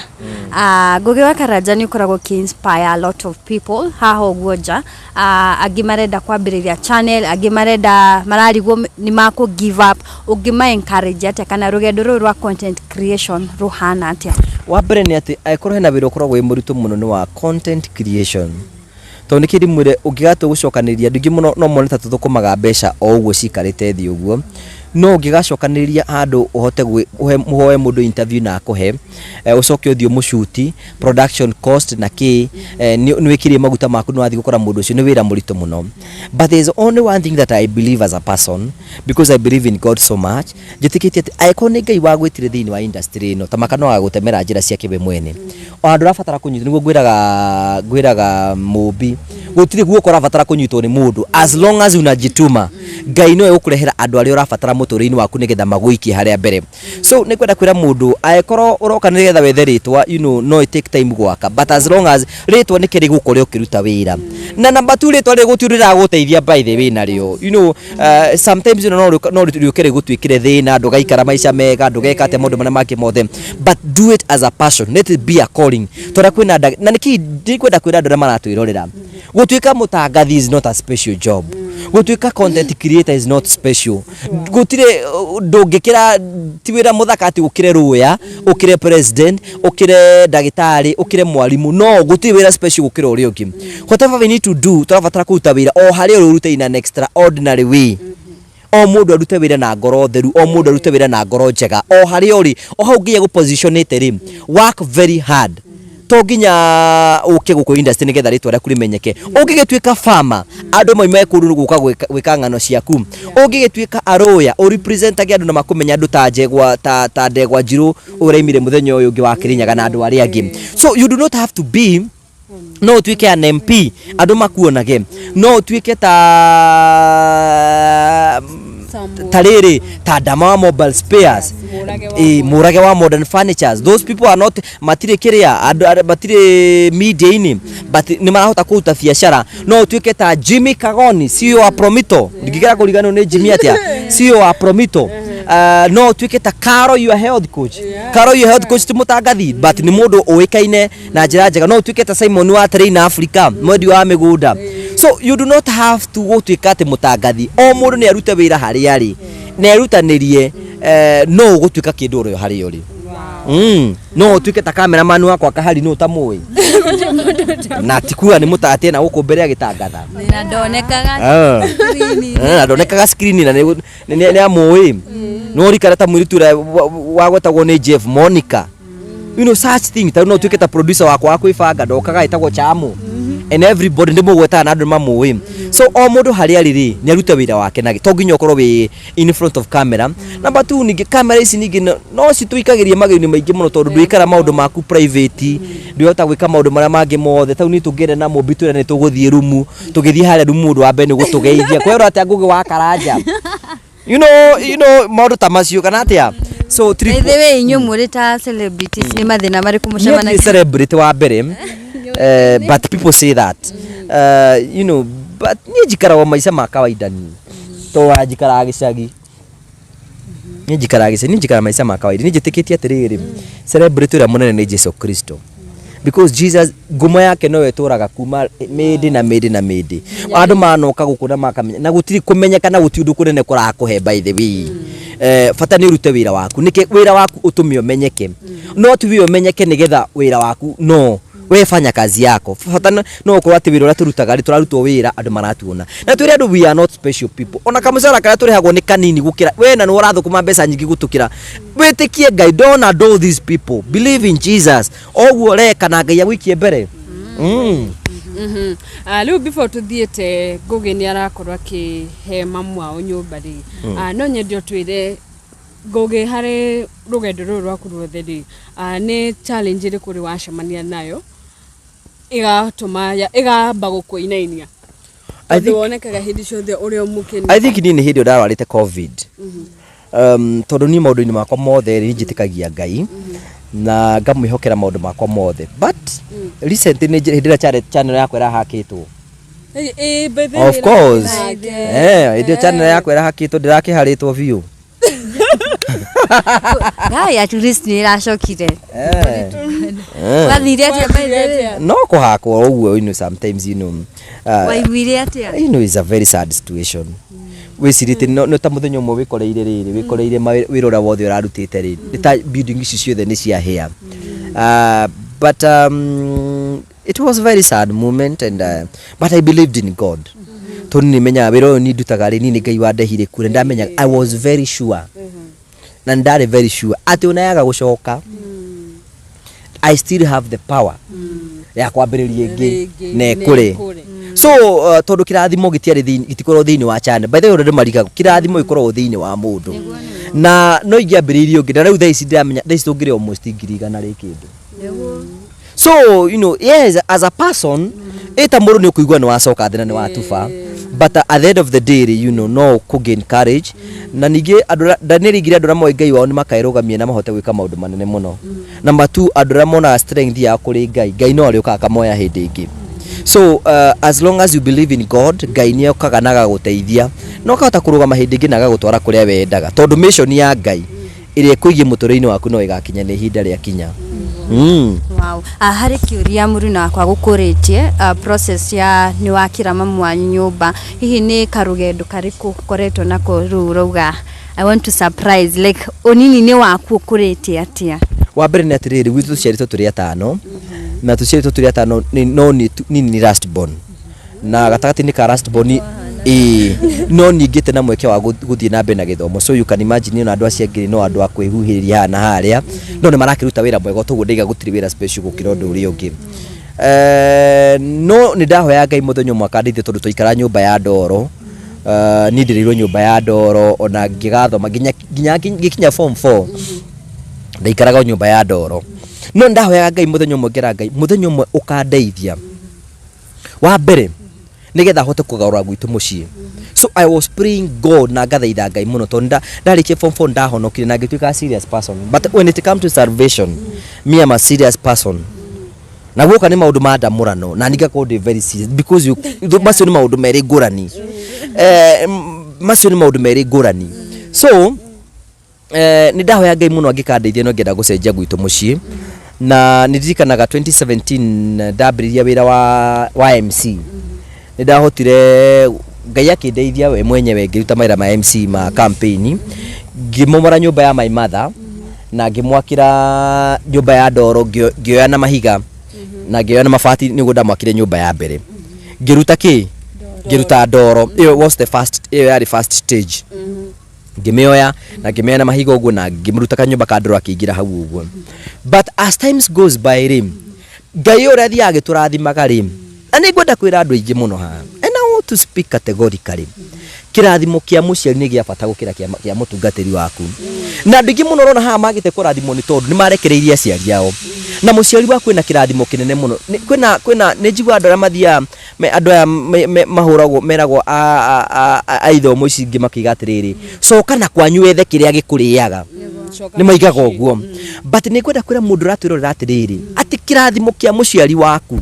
Ngũgĩ wa Karanja, nĩ ũkoragwo ũkĩ inspire a lot of people haha ũguo nja. Angĩ marenda kwambĩrĩria channel, angĩ marenda, mararigwo nĩ makũ give up. Ũngĩma encourage atĩa, kana rũgendo rũrũ rwa content creation rũhana atĩa? Wa mbere nĩ atĩ angĩkorwo hena wĩra ũkoragwo wĩ mũritũ mũno, nĩ wa content creation, tondũ nĩkĩ ndĩmwĩre, ũngĩgatua gũcokanĩrĩria andũ aingĩ mũno no mone ta tũthũkũmaga mbeca o ũguo cikarĩte thĩ ũguo, no ũngĩgacokanĩrĩria handũ ũhote ũhoe mũndũ interview na akũhe, ũcoke ũthiĩ ũmũcuti, production cost na kĩ, nĩ wĩkĩrie maguta maku, nĩ wathiĩ gũkora mũndũ ũcio, nĩ wĩra mũritũ mũno. But there is only one thing that I believe as a person, because I believe in God so much. Njĩtĩkĩtie atĩ angĩkorwo nĩ Ngai wagwĩtire thĩinĩ wa industry ĩno, ta maka no agagũtemera njĩra ciake we mwene. O handũ ũrabatara kũnyitwo, nĩguo ngwĩraga mũmbi, gũtirĩ guoko ũrabatara kũnyitwo nĩ mũndũ. As long as unajituma, Ngai nowe ũkũrehera andũ arĩa ũrabatara mũtũrĩre-inĩ waku nĩgetha magũikie harĩa mbere. So nĩ kwenda kwĩra mũndũ, angĩkorwo ũroka nĩgetha wethe rĩtwa, no it take time gwaka, but as long as rĩtwa nĩ kĩrĩ gũkũrĩa ũkĩruta wĩra. Na number two, rĩtwa rĩ gũtirĩ rĩragũteithia, by the way, narĩo sometimes no rĩũke rĩgũtuĩkĩre thĩna, ndũgaikara maica mega, ndũgeka atĩa, maũndũ marĩa mangĩ mothe. But do it as a passion, let it be a calling. Tondũ kwĩna na nĩkĩ ndikwenda kwĩra andũ arĩa maratwĩrorera, gũtuĩka mũtangathi is not a special job, gũtuĩka content creator is not special. Gũtirĩ ndũngĩkĩra, ti wĩra mũthaka atĩ ũkĩre rũya, ũkĩre president, ũkĩre ndagĩtarĩ, ũkĩre mwarimũ. No gũtirĩ wĩra special gũkĩra ũrĩa ũngĩ. Whatever we need to do, tũrabatara kũruta wĩra o harĩa ũrĩ, ũrute in an extraordinary way. O mũndũ arute wĩra na ngoro theru, o mũndũ arute wĩra na ngoro njega, o harĩa ũrĩ, o hau nginya gũpositionĩte rĩ, work very hard. To nginya ũke gũkũ industry nĩgetha rĩtwa rĩaku rĩmenyeke. Ũngĩgĩtuĩka farmer, andũ moime kũndũ gũka gwĩka ng'ano ciaku. Ũngĩgĩtuĩka arũya, ũrepresentage andũ na makũmenya, andũ ta njegwa, ta ndegwa njirũ ũraimire mũthenya ũyũ ũngĩ wa Kĩrĩnyaga na andũ arĩa angĩ. So you do not have to be, no ũtuĩke an MP, andũ makuonage, no ũtuĩke ta rĩrĩ, ta Ndama wa Mobile Spares. Mũrage wa Mũrage wa Modern Furnitures. Those people are not, matirĩ kĩrĩa andũ matirĩ media-inĩ, but nĩ marahota kũruta biacara. No ũtuĩke ta Jimmy Kagoni, CEO wa Promito. Ndingĩkĩra kũriganĩrwo nĩ Jimmy atĩa, CEO wa Promito. No ũtuĩke ta Caro Your Health Coach. Caro Your Health Coach ti mũtangathi, but nĩ mũndũ ũĩkaine na njĩra njega. No ũtuĩke ta Simon wa Train Africa, mwendi wa mĩgũnda. So you do not have to gũtuĩka atĩ mũtangathi. O mũndũ nĩ arute wĩra harĩa arĩ na erutanĩrie, no ũgũtuĩka kĩndũ ũrĩ harĩa ũrĩ. No ũtuĩke ta cameraman wakwa Kahari, no ũtamũĩ na ti kuga nĩ mũtate na gũkũ mbere agĩtangatha. Na ndonekaga. Ah. Na ndonekaga screen na nĩ amũĩ, no rikara ta mũirĩtu ũrĩa wagwetagwo nĩ Jeff, Monica, such thing. Ta no ũtuĩke ta producer wakwa wa kwĩbanga, ndokaga, ĩtagwo Chamo, and everybody ndĩ mũgwetaga na andũ nĩ mamũĩ. So o mũndũ harĩa arĩ rĩ, nĩ arute wĩra wake, na to nginya ũkorwo wĩ in front of camera. Number two, ningĩ camera ici ningĩ no citũikagĩria magerio maingĩ mũno, tondũ ndwĩkara maũndũ maku private, ndwĩhota gwĩka maũndũ marĩa mangĩ mothe. Tau niĩ tũngĩenda na mũmbi twĩra nĩ tũgũthiĩ rumu, tũgĩthiĩ harĩa rumu, mũndũ wa mbere nĩ gũtũgeithia kwĩrwo atĩa, Ngũgĩ wa Karanja, maũndũ ta macio kana atĩa. So By the way, inyuĩ mũrĩ ta celebrities, nĩ mathĩna marĩkũ Niĩ mũcemanagia? ndirĩ celebrity wa mbere, but people say that, but niĩ njikaraga maica ma kawaida, niĩ to njikaraga gĩcagi, niĩ njikaraga gĩcagi, niĩ njikaraga maica ma kawaida. Niĩ njĩtĩkĩtie atĩrĩrĩ, celebrity ũrĩa mũnene nĩ Jesu Kristo, because Jesus ngumo yake noyo ĩtũraga kuma mĩndĩ na mĩndĩ na mĩndĩ. Andũ manoka gũkũ na makamenya, na gũtirĩ kũmenyekana, gũtirĩ ũndũ kũnene kũrakũhe, by the way. Bata nĩ ũrute wĩra waku, nĩkĩ wĩra waku ũtũme ũmenyeke, no ti wĩ ũmenyeke nĩgetha wĩra waku, no we fanya kazi yako. Bata no ũkorwo atĩ wĩra ũrĩa tũrutaga rĩ, tũrarutwo wĩra, andũ maratuona na twĩre andũ we are not special people. Ona kamũcara karĩa tũrĩhagwo nĩ kanini gũkĩra we, na nĩ ũrathũkũma mbeca nyingĩ gũtũkĩra. Wĩtĩkie Ngai, don't adore these people, believe in Jesus, oguo reka na Ngai agũikie mbere. Rĩu before tũthiĩte, Ngũgĩ nĩ arakorwo akĩhe mamu wao nyũmba rĩ. No nyende ũtwĩre, Ngũgĩ, harĩ rũgendo rũrũ rwaku ruothe rĩ, nĩ challenge ĩrĩkũ ũrĩ wacemania nayo ĩgatũma ĩgamba gũkũinainia, I tondũ wonekaga hĩndĩ ciothe ũrĩ o mũkenu? I think niĩ nĩ hĩndĩ ĩyo ndarwarĩte COVID, tondũ niĩ maũndũ-inĩ makwa mothe rĩ, njĩtĩkagia Ngai. Na ngamwĩhokera maũndũ makwa mothe, but recently nĩ hĩndĩ ĩrĩa channel yakwa ĩrahakĩtwo. Of course, hĩndĩ ĩyo channel yakwa ĩrahakĩtwo, ndĩrakĩharĩtwo biũ. Ngai, at least nĩ ĩracokire. Wathire atĩa, by the way? No kũhakwo ũguo, sometimes Waiguire atĩa? It's a very sad situation. Wĩcirĩtie no no ta mũthenya ũmwe wĩkoreire rĩrĩ, wĩkoreire wĩra ũrĩa wothe ũrarutĩte rĩ, nĩ ta building ici ciothe nĩ ciahĩa. But it was a very sad moment and but I believed in God, tondũ nĩ menyaga wĩra ũyũ niĩ ndutaga rĩ, niĩ nĩ Ngai wandehire kuo, na ndamenyaga, I was very sure, na nĩ ndarĩ very sure atĩ ona yaga gũcoka, I still have the power ya kwambĩrĩria ĩngĩ na ĩkũre. So tondũ kĩrathimo gĩtiarĩ gĩtikoragwo thĩinĩ wa channel, by the way, ũrĩa ndĩmarigagwo, kĩrathimo gĩkoragwo thĩinĩ wa mũndũ, na no ingĩambĩrĩirie ũngĩ, na rĩu thaa ici ndĩramenya thaa ici tũngĩrĩ almost 100,000 rĩ kĩndũ. So yes, as a person, ĩta mũndũ nĩ ũkũigua nĩ wacoka thĩ na nĩ watuba, but at the end of the day rĩ, no kũ gain courage. Na ningĩ andũ ndanĩrĩgire andũ arĩa moĩ Ngai wao nĩ makaĩrũgamia na mahote gwĩka maũndũ manene mũno. Number two, andũ arĩa monaga strength yao kũrĩ Ngai, Ngai no arĩũkaga akamoya hĩndĩ ĩngĩ. So as long as you believe in God, Ngai nĩ okaga na agagũteithia na ũkahota kũrũgama hĩndĩ ĩngĩ na agagũtwara kũrĩa wendaga, tondũ mission ya Ngai ĩrĩa ĩkũigie mũtũrĩre-inĩ waku no ĩgakinya nĩ ihinda rĩa kinya. Wow. Harĩ kĩũria mũruna wakwa gũkũrĩtie, process ya nĩ wakĩra mamu wanyu nyũmba, hihi nĩ karũgendo karĩkũ ũkoretwo nako rĩu ũrauga, "I want to surprise," like ũnini-inĩ waku ũkũrĩte atĩa? Wa mbere nĩ atĩrĩrĩ, gwitũ tũciarĩtwo tũrĩ atano, na tũciarĩtwo tũrĩ atano, no niĩ nĩ last born, na gatagatĩ-inĩ ka last born, ĩĩ, no ningĩte na mweke wa gũthiĩ na mbere na gĩthomo. So you can imagine, ona andũ acio angĩ no andũ a kwĩhuhĩrĩria haha na harĩa, no nĩ marakĩruta wĩra mwega. Toguo ndaiga gũtirĩ wĩra special gũkĩra ũndũ ũrĩa ũngĩ. No nĩ ndahoya Ngai mũthenya ũmwe akandeithia, tondũ twaikara nyũmba ya ndoro. Niĩ ndĩrĩirwo nyũmba ya ndoro ona ngĩgathoma nginya ngĩkinya form 4, ndaikaraga o nyũmba ya ndoro. No nĩ ndahoyaga Ngai mũthenya ũmwe, ngera Ngai mũthenya ũmwe ũkandeithia wa mbere nigetha hote kũgarũra gwitũ mũciĩ. So I was praying God na ngathaitha Ngai mũno, tondũ ndarĩkia form 4 ndahonokire na ngĩtuĩka a serious person. But when it come to salvation, me am a serious person, na guoka nĩ maũndũ ma ndamũrano na ningakorwo ndĩ very serious, because macio nĩ maũndũ merĩ ngũrani. Macio nĩ maũndũ merĩ ngũrani. So nĩ ndahoya Ngai mũno angĩkandeithia, no ngĩenda gũcenjia gwitũ mũciĩ. Na nĩ ndirikanaga 2017 ndambĩrĩria wĩra wa MC, nĩ ndahotire, Ngai akĩndeithia we mwenyewe, ngĩruta mawĩra ma MC ma campaign, ngĩmomora nyũmba ya my mother na ngĩmwakĩra nyũmba ya ndoro, ngĩoya na mahiga na ngĩoya na mabati nĩguo ndamwakire nyũmba ya mbere. Ngĩruta kĩ? Ngĩruta ndoro. Ĩyo was the first, ĩyo yarĩ first stage. Ngĩmĩoya na ngĩmĩoya na mahiga ũguo na ngĩmũruta kanyũmba ka ndoro, akĩingĩra hau ũguo. But as times goes by rĩ, Ngai ũrĩa athiaga agĩtũrathimaga rĩ, na nĩ ngwenda kwĩra andũ aingĩ mũno haha, and I want to speak categorically, kĩrathimo kĩa mũciari nĩ gĩa bata gũkĩra kĩa mũtungatĩri waku. Na andũ aingĩ mũno ũrona haha magĩte kũrathimwo nĩ tondũ nĩ marekereirie aciari ao, na mũciari waku ena kĩrathimo kĩnene mũno. Kwĩna nĩ njiguaga andũ arĩa mathiaga andũ aya mahũragwo, meragwo a ithomo ici ingĩ, makiuga atĩrĩrĩ, "Coka na kwanyu wethe kĩrĩa gĩkũrĩaga." Nĩ maigaga ũguo, but nĩ ngwenda kwĩra mũndũ ũratwĩrorera atĩrĩrĩ, atĩ kĩrathimo kĩa mũciari waku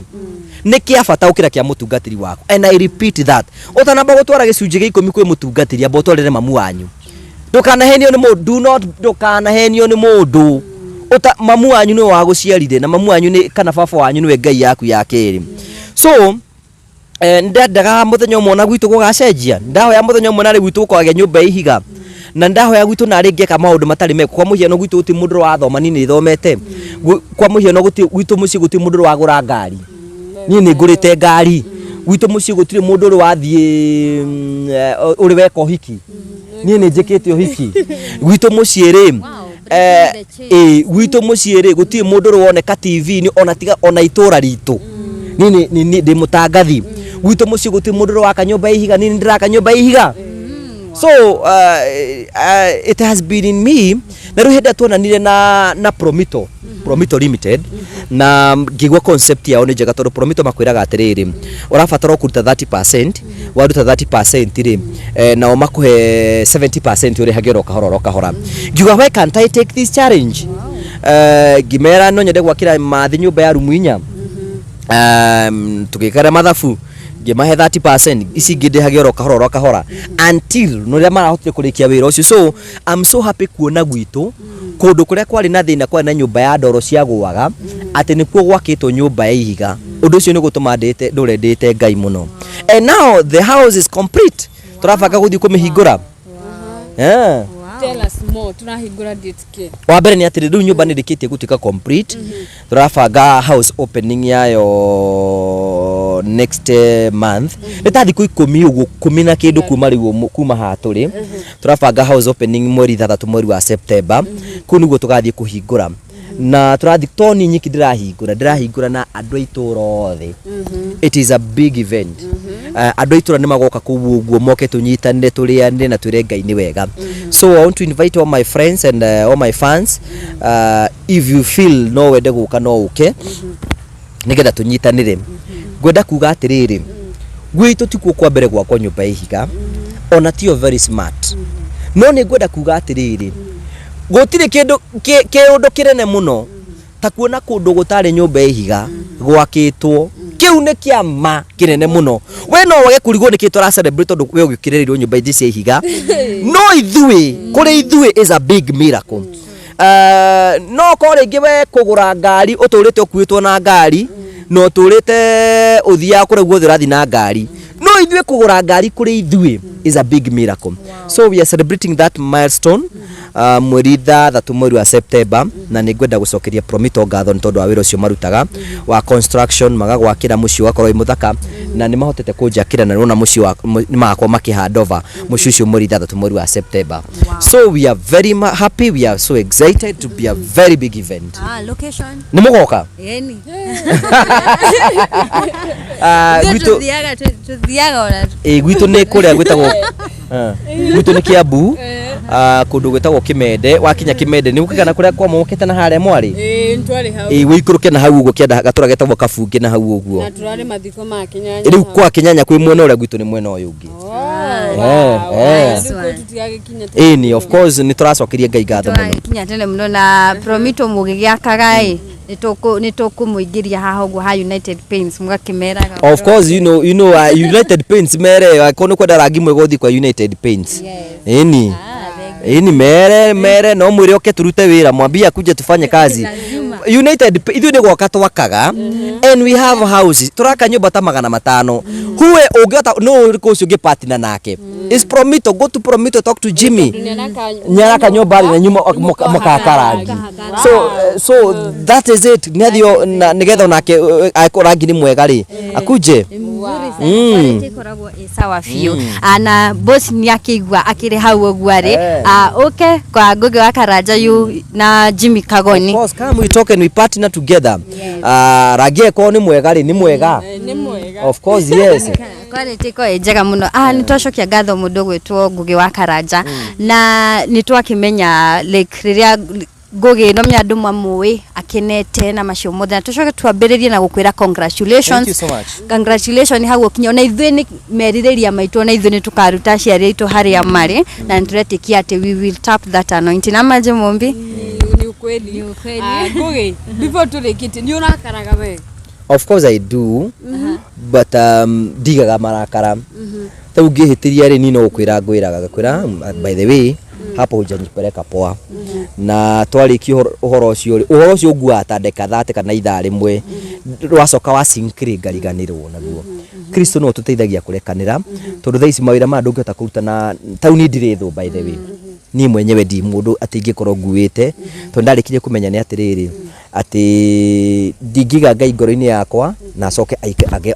nĩ kĩa bata gũkĩra kĩa mũtungatĩri waku. And I repeat that, ũtanamba gũtwara gĩcunjĩ gĩa 10 kwĩ mũtungatĩri, amba ũtwarĩre mamu wanyu. Ndũkanahenio nĩ mũndũ, do not, ndũkanahenio nĩ mũndũ. Ũta mamu wanyu nĩwe wagũciarire, na mamu wanyu nĩ kana baba wanyu nĩwe Ngai yaku ya kerĩ. So ndendaga mũthenya ũmwe ona gwitũ gũgacenjia. Ndahoya mũthenya ũmwe narĩ gwitũ gũkagĩa nyũmba ya ihiga, na ndahoya gwitũ narĩ ngeka maũndũ matarĩ meko. Kwa mũhiano, gwitũ gũtirĩ mũndũ wathoma, niĩ nĩ thomete. Kwa mũhiano, gũtirĩ gwitũ mũciĩ gũtirĩ mũndũ wagũra ngari, niĩ nĩ ngũrĩte ngari. Gwitũ mũciĩ gũtirĩ mũndũ ũrĩ wathiĩ ũrĩ weka ũhiki, niĩ nĩ njĩkĩte ũhiki. Gwitũ mũciĩ rĩ, ĩ gwitũ mũciĩ rĩ, gũtirĩ mũndũ ũrĩ woneka TV-inĩ, ona tiga ona itũra ritũ, niĩ nĩ ndĩ mũtangathi. Gwitũ mũciĩ gũtirĩ mũndũ ũrĩ waka nyũmba ya ihiga, niĩ nĩ ndĩraka nyũmba ya ihiga. So it has been in me. Na rĩu hĩndĩ ĩrĩa tuonanire na Promito Limited, na ngĩigua concept yao nĩ njega, tondũ Promito makwĩraga atĩrĩrĩ, ũrabatara o kũruta 30%, waruta 30% rĩ, nao makũhe 70%, ũrĩhage oro kahora oro kahora. Ngiuga, "Why can't I take this challenge?" Ngĩmera no nyende gwakĩra mathi nyũmba ya rumu 4. Tũgĩkara mathabu, ngĩmahe 30%, ici ingĩ ndĩhage oro kahora oro kahora until nĩrĩa marahotire kũrĩkia wĩra ũcio. So I'm so happy kuona gwitũ kũndũ kũrĩa kwarĩ na thĩna, kwarĩ na nyũmba ya ndoro ciagũaga, atĩ nĩkuo gwakĩtwo nyũmba ya ihiga. Ũndũ ũcio nĩ gũtũma ndĩte ndũre ndĩte Ngai mũno. And now the house is complete, tũrabanga gũthiĩ kũmĩhingũra. Yeah. Tell us more, turahingũra date kĩ? Wa mbere nĩ atĩrĩ, rĩu nyũmba nĩ ĩrĩkĩtie gũtuĩka complete. Tũrabanga house opening yayo next month, nĩ ta thikũ 10 ũguo, 10 na kĩndũ kuma rĩu kuma haha tũrĩ. Tũrabanga house opening mweri 6, mweri wa September. Kũu nĩguo tũgathiĩ kũhingũra, na tũrathiĩ to niĩ nyiki ndĩrahingũra na andũ a itũũra othe. It is a big event. Andũ a itũũra nĩ magoka kũu ũguo, moke tũnyitanĩre, tũrĩanĩre na twĩre Ngai nĩ wega. So I want to invite all my friends and all my fans. If you feel no wende gũka, no ũke nĩgetha tũnyitanĩre. Ngwenda kuga atĩrĩrĩ, gwitũ tikuo kwa mbere gwakwo nyũmba ya ihiga, ona tiyo very smart, no nĩ ngwenda kuga atĩrĩrĩ, gũtirĩ kĩndũ kĩũndũ kĩnene mũno ta kuona kũndũ gũtarĩ nyũmba ya ihiga gwakĩtwo. Kĩu nĩ kĩama kĩnene mũno. We no wage kũrigwo nĩkĩ tũra celebrate, tondũ we ũgĩkĩrĩrĩirwo nyũmba ingĩ cia ihiga, no ithuĩ, kũrĩ ithuĩ is a big miracle. No korwo rĩngĩ we kũgũra ngari, ũtũrĩte ũkuĩtwo na ngari na ũtũrĩte ũthiaga kũrĩa guothe ũrathiĩ na ngari, no ithuĩ kũgũra ngari kũrĩ ithuĩ is a big miracle. So we are celebrating that milestone mweri 6, mweri wa September. Na nĩ ngwenda gũcokeria Promito ngatho nĩ tondũ wa wĩra ũcio marutaga wa construction, magagwakĩra mũciĩ ũgakorwo wĩ mũthaka, na nĩ mahotete kũnjakĩra, na nĩwona mũciĩ wa nĩ magakorwo makĩ hand over mũciĩ ũcio mweri 6, mweri wa September. So we are very happy, we are so excited to be a very big event. Ah, location? Nĩ mũgoka? Ĩni. Ah, gwitũ Tuthiaga ona Ĩ, gwitũ nĩ kũrĩa gwĩtagwo, gwitũ nĩ Kiambu, kũndũ gwĩtagwo Kĩmende. Wakinya Kĩmende nĩ ũkĩgana kũrĩa kwamomokete na harĩa mwarĩ. Ĩĩ, nĩtwarĩ hau. Ĩ, wĩikũrũke na hau ũguo kĩanda, gatũra getagwo Kabungĩ na hau ũguo. Na tũrarĩ mathiko ma Kĩnyanya. Rĩu kwa Kĩnyanya kwĩ mwena ũrĩa, gwitũ nĩ mwena ũyũ ũngĩ. Tũtigagĩkinya. Ĩni, of course nĩ tũracokeria Ngai ngatho mũno. Tũrakinya tene mũno na Promito mũgĩgĩakaga ĩ, nĩ tũkũmũingĩria haha ũguo ha United Paints, mũgakĩmeraga. Of course, United Paints, mere angĩkorwo nĩ kwenda rangi mwega, ũthiĩ kwa United Paints. Ĩni. Ĩni, mere no mwĩre oke turute wĩra, mwambie akuje tufanye kazi. United ithuĩ nĩ gwaka twakaga, and we have houses, tũraka nyũmba ta 500. Huwe ũngĩhota no ũrĩkũ ũcio ũngĩ partner nake is Promito. Go to Promito, talk to Jimmy. Nyaraka nyũmba rĩ na nyuma mũkahaka rangi. So that is it. Nĩathio na nĩgetha onake angĩkorwo rangi nĩ mwega rĩ, akuje. Nĩ mzuri sana. Quality ĩkoragwo ĩ sawa biũ. Na boss nĩ akĩigua akĩrĩ hau ũguo arĩ. Ũke kwa Ngugi wa Karanja yu na Jimmy Kagoni. Of course, come, we talk and we partner together. Rangi ĩkorwo nĩ mwega rĩ, nĩ mwega. Nĩ mwega. Of course, yes. Quality ĩkoragwo ĩ njega mũno. Nĩ twacokia ngatho mũndũ gwĩtwo Ngugi wa Karanja, na nĩ twakĩmenya like rĩrĩa Ngugi no menya andũ mamũĩ akenete na macio mothe, na tũcoke twambĩrĩrie na gũkwĩra congratulations. Thank you so much. Congratulations hau ũkinya. Ona ithuĩ nĩ merirĩria maitũ, ona ithuĩ nĩ tũkaruta aciari aitũ harĩa marĩ, na nĩ tũretĩkia atĩ we will tap that anointing. Ama je, Mumbi? Nĩ ukweli. Nĩ ukweli. Ah, Ngugi, before tũrĩkĩtie, nĩ ũrakaraga we? Of course I do, but ndigaga marakara. Ta ũngĩhĩtĩria rĩ, niĩ no gũkwĩra ngwĩraga, ngakwĩra, "By the way, hapo hujanipeleka poa." Na twarĩkia ũhoro ũcio rĩ, ũhoro ũcio ũnguaga ta ndagĩka 30 kana ithaa rĩmwe, wacoka wa sink rĩ, ngariganĩrwo naguo. Kristo no ũtũteithagia kũrekanĩra, tondũ thaa ici mawĩra maya ndũngĩhota kũruta na tau niĩ ndirĩ thũ. By the way, niĩ mwenyewe ndi mũndũ atĩ ingĩkorwo nguĩte, tondũ ndarĩkirie kũmenya nĩ atĩrĩrĩ, atĩ ndingĩiga Ngai ngoro-inĩ yakwa na acoke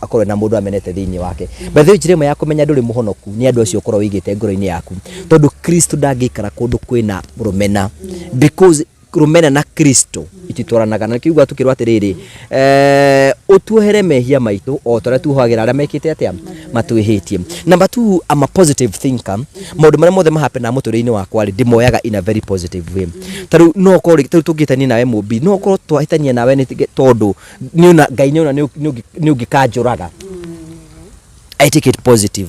akorwo na mũndũ amenete thĩinĩ wake. By the way, njĩra ĩmwe ya kũmenya ndũrĩ mũhonoku nĩ andũ acio ũkorwo wĩigĩte ngoro-inĩ yaku, tondũ Kristo ndangĩikara kũndũ kwĩna rũmena, because rũmena na Kristo ititwaranaga. Na nĩkĩo tukĩrwo atĩrĩrĩ, ũtuohere mehia maitũ o ta ũrĩa tuohagĩra arĩa mekĩte atĩa, matwĩhĩtie. Number two, I'm a positive thinker. Maũndũ marĩa mothe mahapenaga mũtũrĩre-inĩ wakwa rĩ, ndĩmoyaga in a very positive way. Ta rĩu no ũkorwo rĩ, ta rĩu tũngĩhĩtania nawe Mũmbi, no ũkorwo twahĩtania nawe nĩ tondũ nĩona Ngai nĩona nĩ ũngĩkanjũraga. I take it positive.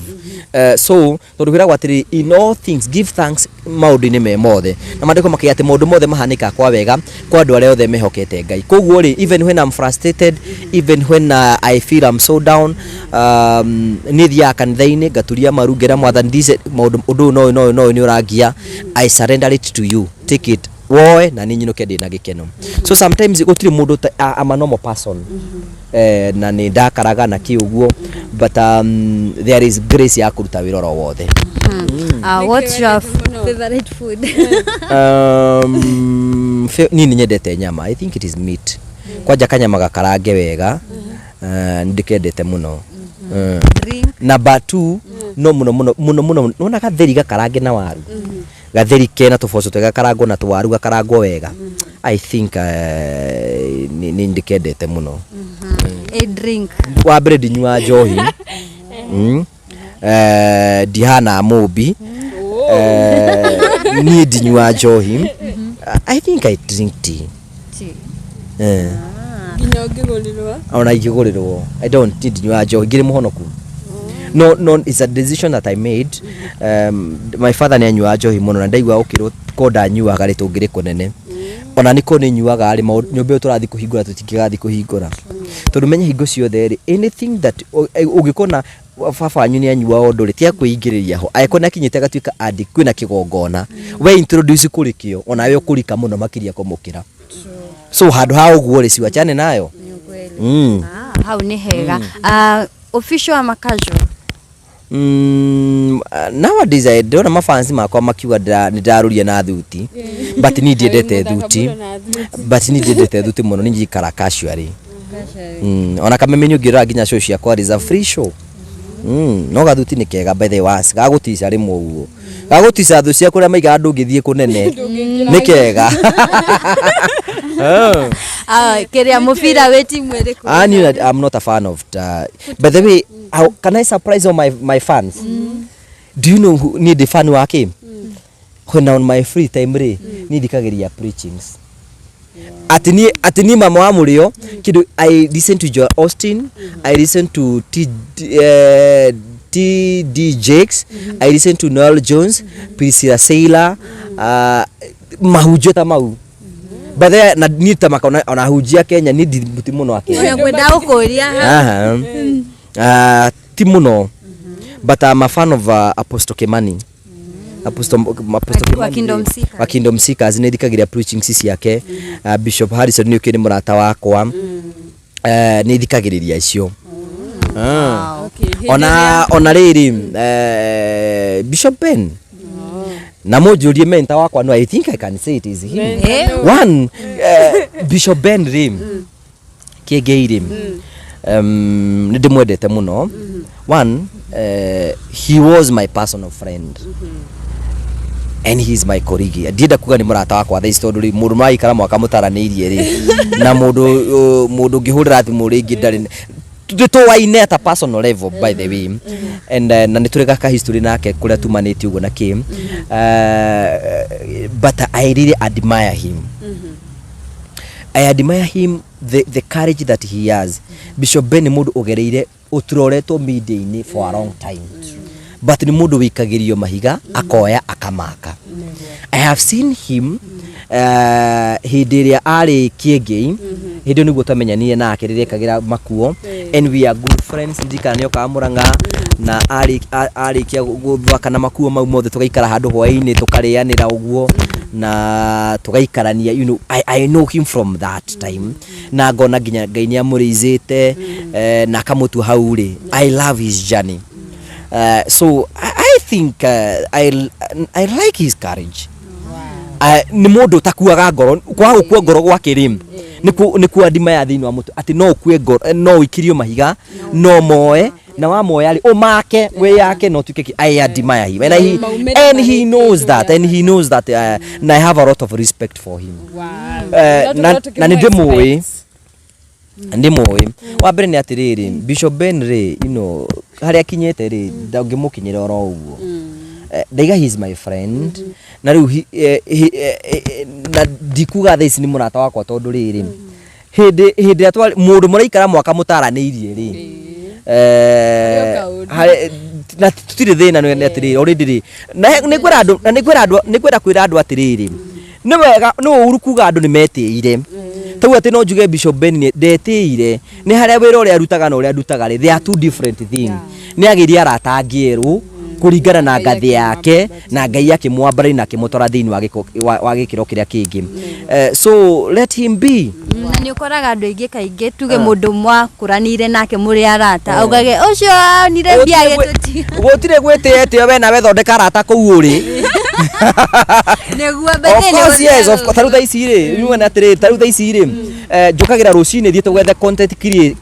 So tondũ kwĩragwo atĩrĩ, in all things give thanks, maũndũ-inĩ me mothe, na maandĩko makiuga atĩ maũndũ mothe mahanĩkaga kwa wega kwa andũ arĩa othe mehokete Ngai. Koguo rĩ, even when I'm frustrated, even when I feel I'm so down, niĩ thiaga kanitha-inĩ ngaturia maru ngera Mwathani, this maũndũ, ũndũ ũyũ na ũyũ na ũyũ na ũyũ nĩ ũrangia, I surrender it to you, take it woe na niĩ nyinũke ndĩ na gĩkeno. So sometimes gũtirĩ mũndũ I'm a normal person, na nĩ ndakaraga na kĩ ũguo, but there is grace ya kũruta wĩra oro wothe. What's your favorite food? Niĩ nĩ nyendete nyama. I think it is meat, kwanja kanyama gakarange wega, nĩ ndĩkendete mũno. Drink? Number two, no mũno mũno mũno mũno nona gatheri gakarange na waru, gatheri kena tũboco twega karangwo na tũwaru gakarangwo wega. I think nĩ ndĩkendete mũno. A drink? Wa mbere, ndinyuaga njohi. Ndihana mũmbi. Niĩ ndinyuaga njohi. I think I drink tea. Tea. Nginya ũngĩgũrĩrwo? Ona ingĩgũrĩrwo, I don't. Niĩ ndinyuaga njohi, ngĩrĩ mũhonoku. No, it's a decision that I made. My father nĩ anyuaga njohi mũno na ndaigua ũkĩrwo ko ndanyuaga rĩ, tũngĩrĩ kũnene. Ona nĩ ko nĩ nyuaga rĩ, nyũmba ĩyo tũrathiĩ kũhingũra tũtingĩgathiĩ kũhingũra, tondũ menye hingo ciothe rĩ, anything that ũngĩkona baba wanyu nĩ anyuaga ũndũ rĩ, tiga kwĩingĩrĩria ho. Angĩkorwo nĩ akinyĩte agatuĩka addict, kwĩna kĩgongona we introduce kũrĩ kĩo, onawe ũkũrika mũno makĩria kũmũkĩra. So handũ ha ũguo rĩ, siwachane nayo. Nĩ ukweli. Ah, hau nĩ hega. Official ama casual? Nowadays ndĩrona mafans makwa makiuga nĩ ndarũria na thuti, but niĩ ndiendete thuti, but niĩ ndiendete thuti mũno, niĩ njikara casually. Ona kameme nĩ ũngĩrora nginya show ciakwa is a free show. No gathuti nĩ kega, by the way, was gagũtica rĩmwe ũguo gagũtica thũ ciaku ũrĩa maigaga ndũngĩthiĩ kũnene, nĩ kega. Ah, kĩrĩa mũbira wĩ timu ĩrĩkũ? I knew that I'm not a fan of the. By the way, how can I surprise all my fans? Do you know who ni the fan wake? When on my free time rĩ, niĩ thikagĩrĩria preachings. Atĩ niĩ mama wa mũrĩo kĩndũ, I listen to Joel Osteen, I listen to T.D. Jakes, I listen to Noel Jones, Priscilla Saylor, mahunjio ta mau. By the way, na niĩ ta maka ona hunjia Kenya niĩ ndimuti mũno a Kenya. Ona ngwenda gũkũria. Aha. Ti mũno, but I'm a fan of Apostle Kimani. Apostle Wa Kimani Kingdom rĩ, Seekers. Wa Kingdom Seekers nĩ thikagĩrĩria preachings ciake. Bishop Harrison nĩ ũkĩ nĩ mũrata wakwa. Nĩ thikagĩrĩria icio. Ah. Ona rĩrĩ, Bishop Ben na mũnjũrie mentor wakwa, no I think I can say it is him. One, Bishop Ben rĩ, Kĩengei rĩ, nĩ ndĩmwendete mũno. One, he was my personal friend and he is my colleague. Ndienda kuga nĩ mũrata wakwa thaa ici, tondũ rĩ, mũndũ maraikara mwaka mũtaranĩirie rĩ, na mũndũ ũngĩhũrĩra thimũ rĩngĩ ndarĩ tũwaine at a personal level, by the way, and na nĩ tũrĩ gaka history nake kũrĩa tumanĩte ũguo na kĩ, but I really admire him. I admire him, the courage that he has. Bishop Ben nĩ mũndũ ũgereire ũturoretwo media-inĩ for a long time, but nĩ mũndũ wĩikagĩrio mahiga akoya akamaka. I have seen him hĩndĩ ĩrĩa arĩ Kĩengei, hĩndĩ ĩyo nĩguo twamenyanire nake rĩrĩa ekagĩra makuo, and we are good friends. Ndirikana nĩ okaga Mũrang'a na arĩkia gũthaka na makuo mau mothe, tũgaikara handũ hwaĩ-inĩ tũkarĩanĩra ũguo na tũgaikarania. I know him from that time na ngona nginya Ngai nĩ amũrĩizĩte na akamũtua hau rĩ. I love his journey. So I think I like his courage. Nĩ mũndũ ũtakuaga ngoro. Kwaga gũkua ngoro gwake rĩ, nĩ kuo admire thĩinĩ wa mũtwe atĩ no ũkue ngoro, no ũikirio mahiga no moe, na wamoya rĩ, ũmake wĩ yake no tuĩke I admire him and, Maumĩre and he knows that, and he knows that, and I have a lot of respect for him. Na nĩ ndĩmũĩ, ndĩmũĩ. Wa mbere nĩ atĩrĩrĩ, Bishop Ben rĩ, harĩa akinyĩte rĩ, ndangĩmũkinyĩra oro ũguo. Ndaiga he is my friend na rĩu na ndikuga thaa ici nĩ mũrata wakwa, tondũ rĩrĩ, hĩndĩ ĩrĩa mũndũ mũraikara mwaka mũtaranĩirie rĩ, Eh, kaũndũ. Na tutirĩ thĩna nĩ atĩrĩrĩ, already rĩ na nĩ ngwĩra andũ, na nĩ ngwĩra andũ, nĩ ngwenda kwĩra andũ atĩrĩrĩ, nĩ wega nĩ ũru kuga andũ nĩ metĩire. Tau atĩ no njuge Bishop Ben nĩ ndetĩire, nĩ harĩa wĩra ũrĩa arutaga na ũrĩa ndutaga rĩ, they are two different thing. Nĩ agĩire arata angĩ erũ kũringana na ngathĩ yake, na Ngai akĩmwambarĩria na akĩmũtwara thĩinĩ wa wa gĩkĩro kĩrĩa kĩngĩ. So let him be. Na nĩ ũkoraga andũ aingĩ kaingĩ, tuge mũndũ mwakũranĩire nake mũrĩ arata, augage ũcio onire mbia agĩtũtiga. Gũtirĩ gwĩtĩĩa tĩo, we nawe thondeka arata kũu ũrĩ. Nĩguo. Of course, yes, of course. Tarĩu thaa ici rĩ, rĩu wona atĩrĩrĩ, tarĩu thaa ici rĩ, njũkagĩra rũcinĩ thiĩte gwetha content create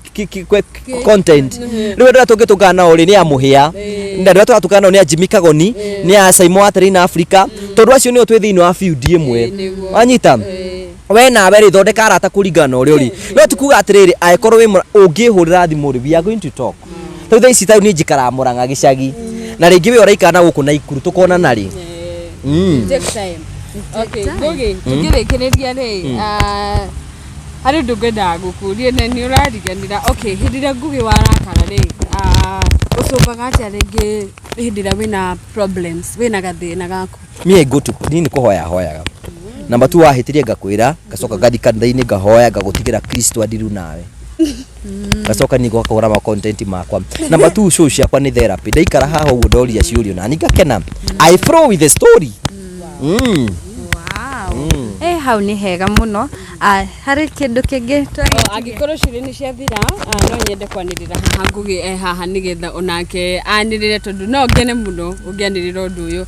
content. Rĩu andũ arĩa tũngĩtũngana nao rĩ, nĩ a Mũhĩa, na andũ arĩa tũratũngana nao nĩ a Jimmy Kagoni, nĩ a Saimo wa Terrain Africa, tondũ acio nĩo twĩ thĩinĩ wa field ĩmwe. Wanyita, we nawe rĩ, thondeka arata kũringana na ũrĩa ũrĩ, no ti kuga atĩrĩrĩ, angĩkorwo wĩ ũngĩhũrĩra thimũ rĩ, we are going to talk. Tarĩu thaa ici, tarĩu niĩ njikaraga Mũrang'a gĩcagi, na rĩngĩ we ũraikara na gũkũ Naikuru, tũkonana rĩ? Take time. Okay, Ngugi, tũkĩrĩkĩrĩria rĩ, harĩ ũndũ ngwendaga gũkũria na nĩ ũrariganĩra. Okay, hĩndĩ ĩrĩa Ngugi warakara rĩ, ũcũngaga atĩa rĩngĩ hĩndĩ ĩrĩa wĩna problems, wĩna gathĩna gaku? Me, I go to, niĩ nĩ kũhoya hoyaga. Namba tu wahĩtĩrie ngakwĩra, ngacoka ngathi kanitha-inĩ, ngahoya, ngagũtigĩra Kristo andiru nawe, ngacoka niĩ ngakũra ma content makwa. Namba tu show ciakwa nĩ therapy. Ndaikara haha ũguo ndoria ciũrio na ni ngakena. I flow with the story. Wow. Hau nĩ hega mũno. Ah, harĩ kĩndũ kĩngĩ? O, angĩkorwo ciũria nĩ ciathira, no nyende kwanĩrĩra haha Ngugi e haha nĩgetha onake anĩrĩre, tondũ no ngene mũno ũngĩanĩrĩra ũndũ ũyũ.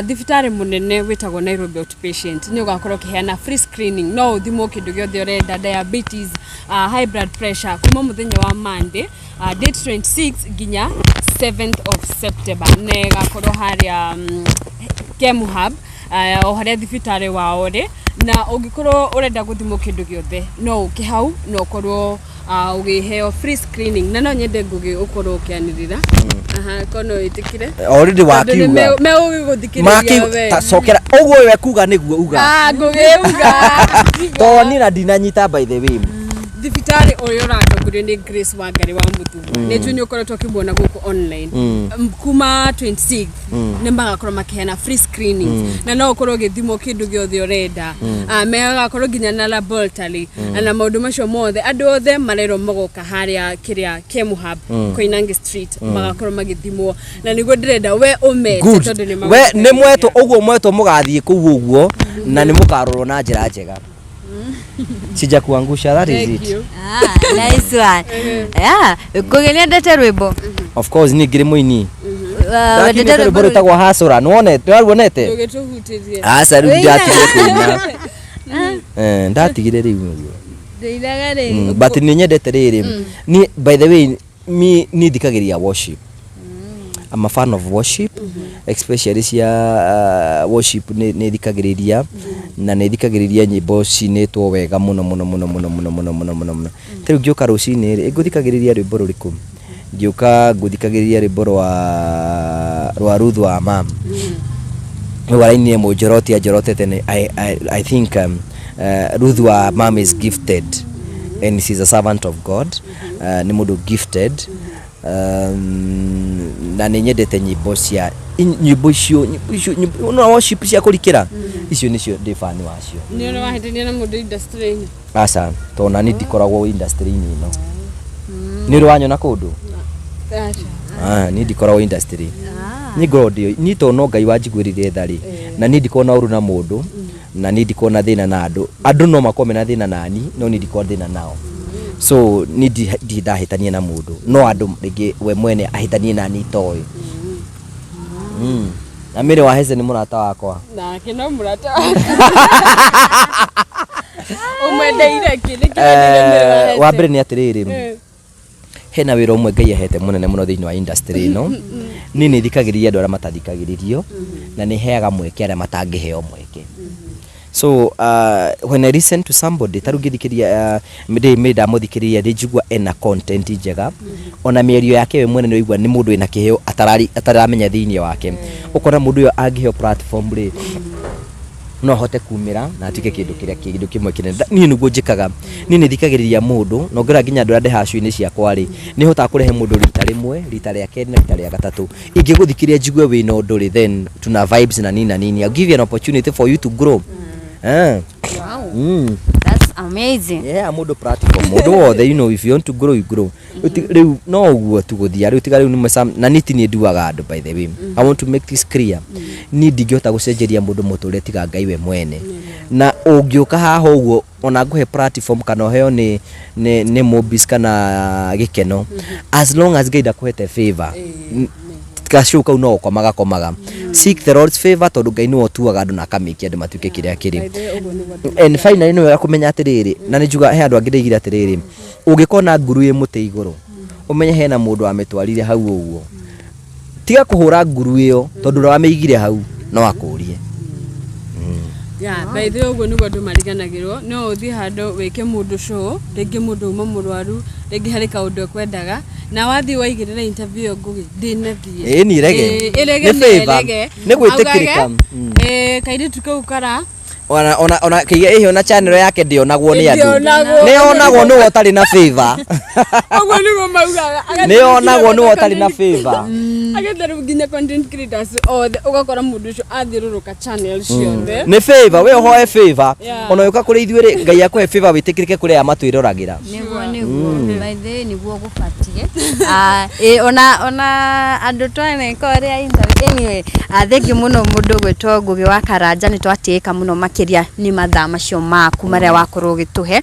Thibitarĩ mũnene wĩtagwo Nairobi Outpatient nĩ ũgakorwo ũkĩheana free screening, no ũthimwo kĩndũ gĩothe ũrenda, diabetes, high blood pressure, kuma mũthenya wa Monday, date 26 nginya 7th of September, na ĩgakorwo harĩa Kemuhub, o harĩa thibitarĩ wao rĩ. Na ũngĩkorwo ũrenda gũthimwo kĩndũ gĩothe, no ũke hau na ũkorwo ũgĩheo free screening. Na no nyende Ngugi ũkorwo ũkĩanĩrĩra. Aha, korwo no wĩtĩkĩre. Already Tondũ nĩ wakiuga. Megũgĩgũthikĩrĩria we. Ta cokera ũguo we kuga nĩguo uga. Ah, Ngugi uga. Tondũ niĩ na ndinanyita, by the way. Thibitarĩ ũrĩa ũratongorio nĩ Grace Wangari wa Muthugwa, nĩ njũĩ nĩ ũkoretwo ũkĩmuona gũkũ online. Kuma 26 nĩ magakorwo makĩheana free screening na no ũkorwo ũgĩthimwo kĩndũ gĩothe ũrenda. Magakorwo nginya na laboratory na maũndũ macio mothe. Andũ othe marerwo magoka harĩa kĩrĩa Kemuhub, Koinange Street, magakorwo magĩthimwo, na nĩguo ndĩrenda we ũmete. Good. Tondũ nĩ We nĩ mwetwo ũguo, mwetwo mũgathiĩ kũu ũguo na nĩ mũkarorwo na njĩra njega. Sija kuangusha, that is Thank it. you. Ah, nice one. Yeah, Ngugi nĩ endete rwĩmbo. Of course, niĩ ngĩrĩ mũini. Ah, wendete Ndakinĩte rwĩmbo rwĩmbo rwĩtagwo Hasũra, nĩwonete, nĩwaruonete? Ndũgĩtũhutĩrie. Aca, rĩu ndatigire kũina. Ndatigire rĩu ũguo. Ndĩinaga rĩ? But nĩ nyendete rĩrĩ, ni by the way, mi ni thikagĩrĩria worship. I'm a fan of worship, especially cia worship. Nĩ thikagĩrĩria na nĩ thikagĩrĩria nyĩmbo cinĩtwo wega mũno mũno mũno mũno mũno mũno mũno mũno mũno. Ta rĩu ngĩũka rũcinĩ rĩ, ngũthikagĩrĩria rwĩmbo rũrĩkũ? Ngĩũka ngũthikagĩrĩria rwĩmbo rwa Ruth wa Mam, rĩu arainire mũnjoroti anjorotete. Nĩ I think Ruth wa Mam is gifted and she's a servant of God. Nĩ mũndũ gifted, na nĩ nyendete nyĩmbo cia nyĩmbo icio no worship cia kũrikĩra, icio nĩcio ndĩ fan wacio. Nĩ ũrĩ wahĩtania na mũndũ industry-inĩ? Aca, tondũ nani ndikoragwo industry-inĩ ĩno. Nĩ ũrĩ wanyona kũndũ? Aca. Ah, niĩ ndikoragwo industry. Niĩ ngoragwo ndĩ niĩ, tondũ no Ngai wanjiguĩrĩire tha rĩ, na niĩ ndikoragwo na ũru na mũndũ, na niĩ ndikoragwo na thĩna na andũ. Andũ no makorwo mena thĩna nani, no niĩ ndikoragwo thĩna nao. So niĩ ndirĩ ndahĩtania na mũndũ, no andũ rĩngĩ we mwene ahĩtanie nani itoĩ. Na Mary wa Heze nĩ mũrata wakwa. Nake no mũrata waku. Ũmwendeire kĩ? Nĩ kĩ wendeire Mary wa Wa Heze? mbere nĩ atĩrĩrĩ, hena wĩra ũmwe Ngai ahete mũnene mũno thĩinĩ wa industry ĩno. Niĩ nĩ thikagĩrĩria andũ arĩa matathikagĩrĩrio, na nĩ heaga mweke arĩa matangĩheo mweke. So when I listen to somebody, ta rĩu ngĩthikĩrĩria ndĩ mĩ ndamũthikĩrĩria ndĩ njigua ena content njega, ona mĩario yake we mwene nĩ ũigua nĩ mũndũ wĩna kĩheo ataramenya thĩinĩ wake. Ũkona mũndũ ũyũ angĩheo platform rĩ, No ahote kumĩra na atuĩke kĩndũ kĩrĩa kĩndũ kĩmwe kĩnene. Niĩ nĩguo njĩkaga. Niĩ nĩ thikagĩrĩria mũndũ na ũngĩrora nginya andũ arĩa ndehaga show-inĩ ciakwa rĩ, nĩ hotaga kũrehe mũndũ rita rĩmwe, rita rĩa kerĩ na rita rĩa gatatũ. Ingĩgũthikĩrĩria njigue wĩna ũndũ rĩ, then tuna vibes na nini na nini, I'll give you an opportunity for you to grow. Wow. That's amazing. Yeah, mũndũ platform, mũndũ wothe, if you want to grow, you grow. Rĩu no ũguo tu gũthia rĩu, tiga rĩu nĩ na niĩ ti niĩ nduaga andũ. By the way, I want to make this clear, niĩ ndingĩhota gũcenjeria mũndũ mũtũrĩre tiga Ngai we mwene. Na ũngĩũka haha ũguo ona ngũhe platform kana ũheo nĩ Mobis kana Gĩkeno, as long as Ngai ndakũhete favor, gaciũ kau no gũkoma gakomaga. Seek the Lord's favor, tondũ Ngai nĩwe ũtuaga andũ na akamĩkia andũ matuĩke kĩrĩa kĩrĩ. And finally, nĩ wega kũmenya atĩrĩrĩ, na nĩ njuga he andũ angĩ ndaigire atĩrĩrĩ, ũngĩkona nguru ĩ mũtĩ igũrũ, ũmenye hena mũndũ wamĩtwarire hau. Ũguo tiga kũhũra nguru ĩyo, tondũ ũrĩa wamĩigire hau no akũrie. Yeah, by the way, ũguo nĩguo andũ mariganagĩrwo. No ũthiĩ handũ wĩke mũndũ show, rĩngĩ mũndũ uma mũrwaru, rĩngĩ harĩ kaũndũ ekwendaga, na wathiĩ waigĩrĩra interview ĩyo, Ngũgĩ ndĩnathiĩ. Ĩĩ, ni irege. Ĩĩ, ĩrege. Nĩ Nĩ favor. ĩrege. Nĩ gwĩtĩkĩrĩka. Augage, ĩĩ, kairĩtu kau kara Ona kĩiga ĩhĩ ona channel yake ndĩonagwo nĩ andũ. Ndĩonagwo. Nĩyonagwo nĩwe ũtarĩ na favor. Ũguo nĩguo maugaga. Nĩyonagwo nĩwe ũtarĩ na favor. Agetha rĩu nginya content creators othe, ũgakora mũndũ ũcio athiũrũrũka channel ciothe. Nĩ favor, we ũhoe favor. Ona ũka kũrĩ ithuĩ rĩ, Ngai akũhe favor wĩtĩkĩrĩke kũrĩ aya matwĩroragĩra. Nĩguo by the way, nĩguo gũbatie. Ah, ĩ, ona andũ twaneka ũrĩa interview. Anyway, thank you mũno mũndũ ũgwĩtwo Ngũgĩ wa Karanja, nĩ twatĩĩka mũno makĩria nĩ mathaa macio maku marĩa wakorwo ũgĩtũhe.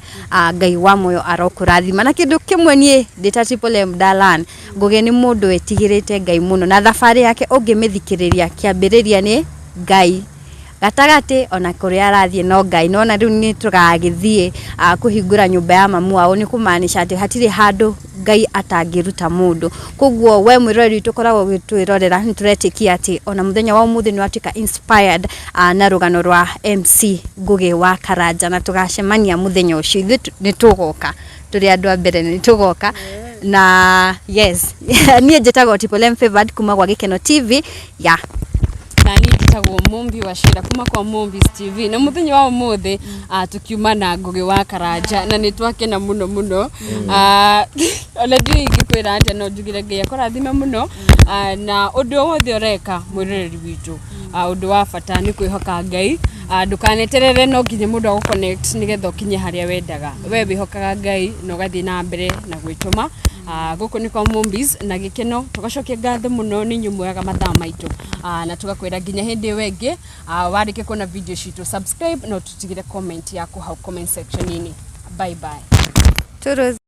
Ngai wa muoyo arokũrathima. Na kĩndũ kĩmwe niĩ ndĩ ta Triple M Dalan, Ngũgĩ nĩ mũndũ wĩtigĩrĩte Ngai mũno, na thabarĩ yake ũngĩmĩthikĩrĩria, kĩambĩrĩria nĩ Ngai, gatagatĩ ona kũrĩa arathiĩ no Ngai. Nona rĩu nĩ tũgagĩthiĩ kũhingũra nyũmba ya mamu wao, nĩ kũmaanisha atĩ hatirĩ handũ Ngai atangĩruta mũndũ. Koguo we mwĩroreri witũ ũkoragwo ũgĩtwĩrorera, nĩ tũretĩkia atĩ ona mũthenya wa ũmũthĩ nĩ watuĩka inspired na rũgano rwa MC Ngũgĩ wa Karanja, na tũgacemania mũthenya ũcio. Ithuĩ nĩ tũgoka tũrĩ andũ a mbere, nĩ tũgoka. Na yes, niĩ njĩtagwo Triple M Favored kuma gwa Gĩkeno TV ya. Na niĩ njĩtagwo Mumbi wa Cira kuma kwa Mumbis TV, na mũthenya wa ũmũthĩ tukiuma na Ngũgĩ wa Karanja na nĩ twakena mũno mũno. Ona ndiũĩ ingĩkwĩra atĩa, no njugire Ngai akũrathime mũno. Na ũndũ o wothe ũreka, mwĩroreri witũ, ũndũ wa bata nĩ kwĩhoka Ngai. Ndũkaneterere no nginya mũndũ agũ connect nĩgetha ũkinye harĩa wendaga. We wĩhokaga Ngai na ũgathiĩ na mbere na gwĩtũma. Gũkũ nĩ kwa Mumbis na Gĩkeno, tũgacokia ngatho mũno nĩ inyuĩ muoyaga mathaa maitũ, na tũgakwĩra nginya hĩndĩ ĩyo ĩngĩ. Warĩkia kuona video citũ, subscribe na ũtũtigĩre comment yaku hau comment section-inĩ. Bye bye. Tũrũ.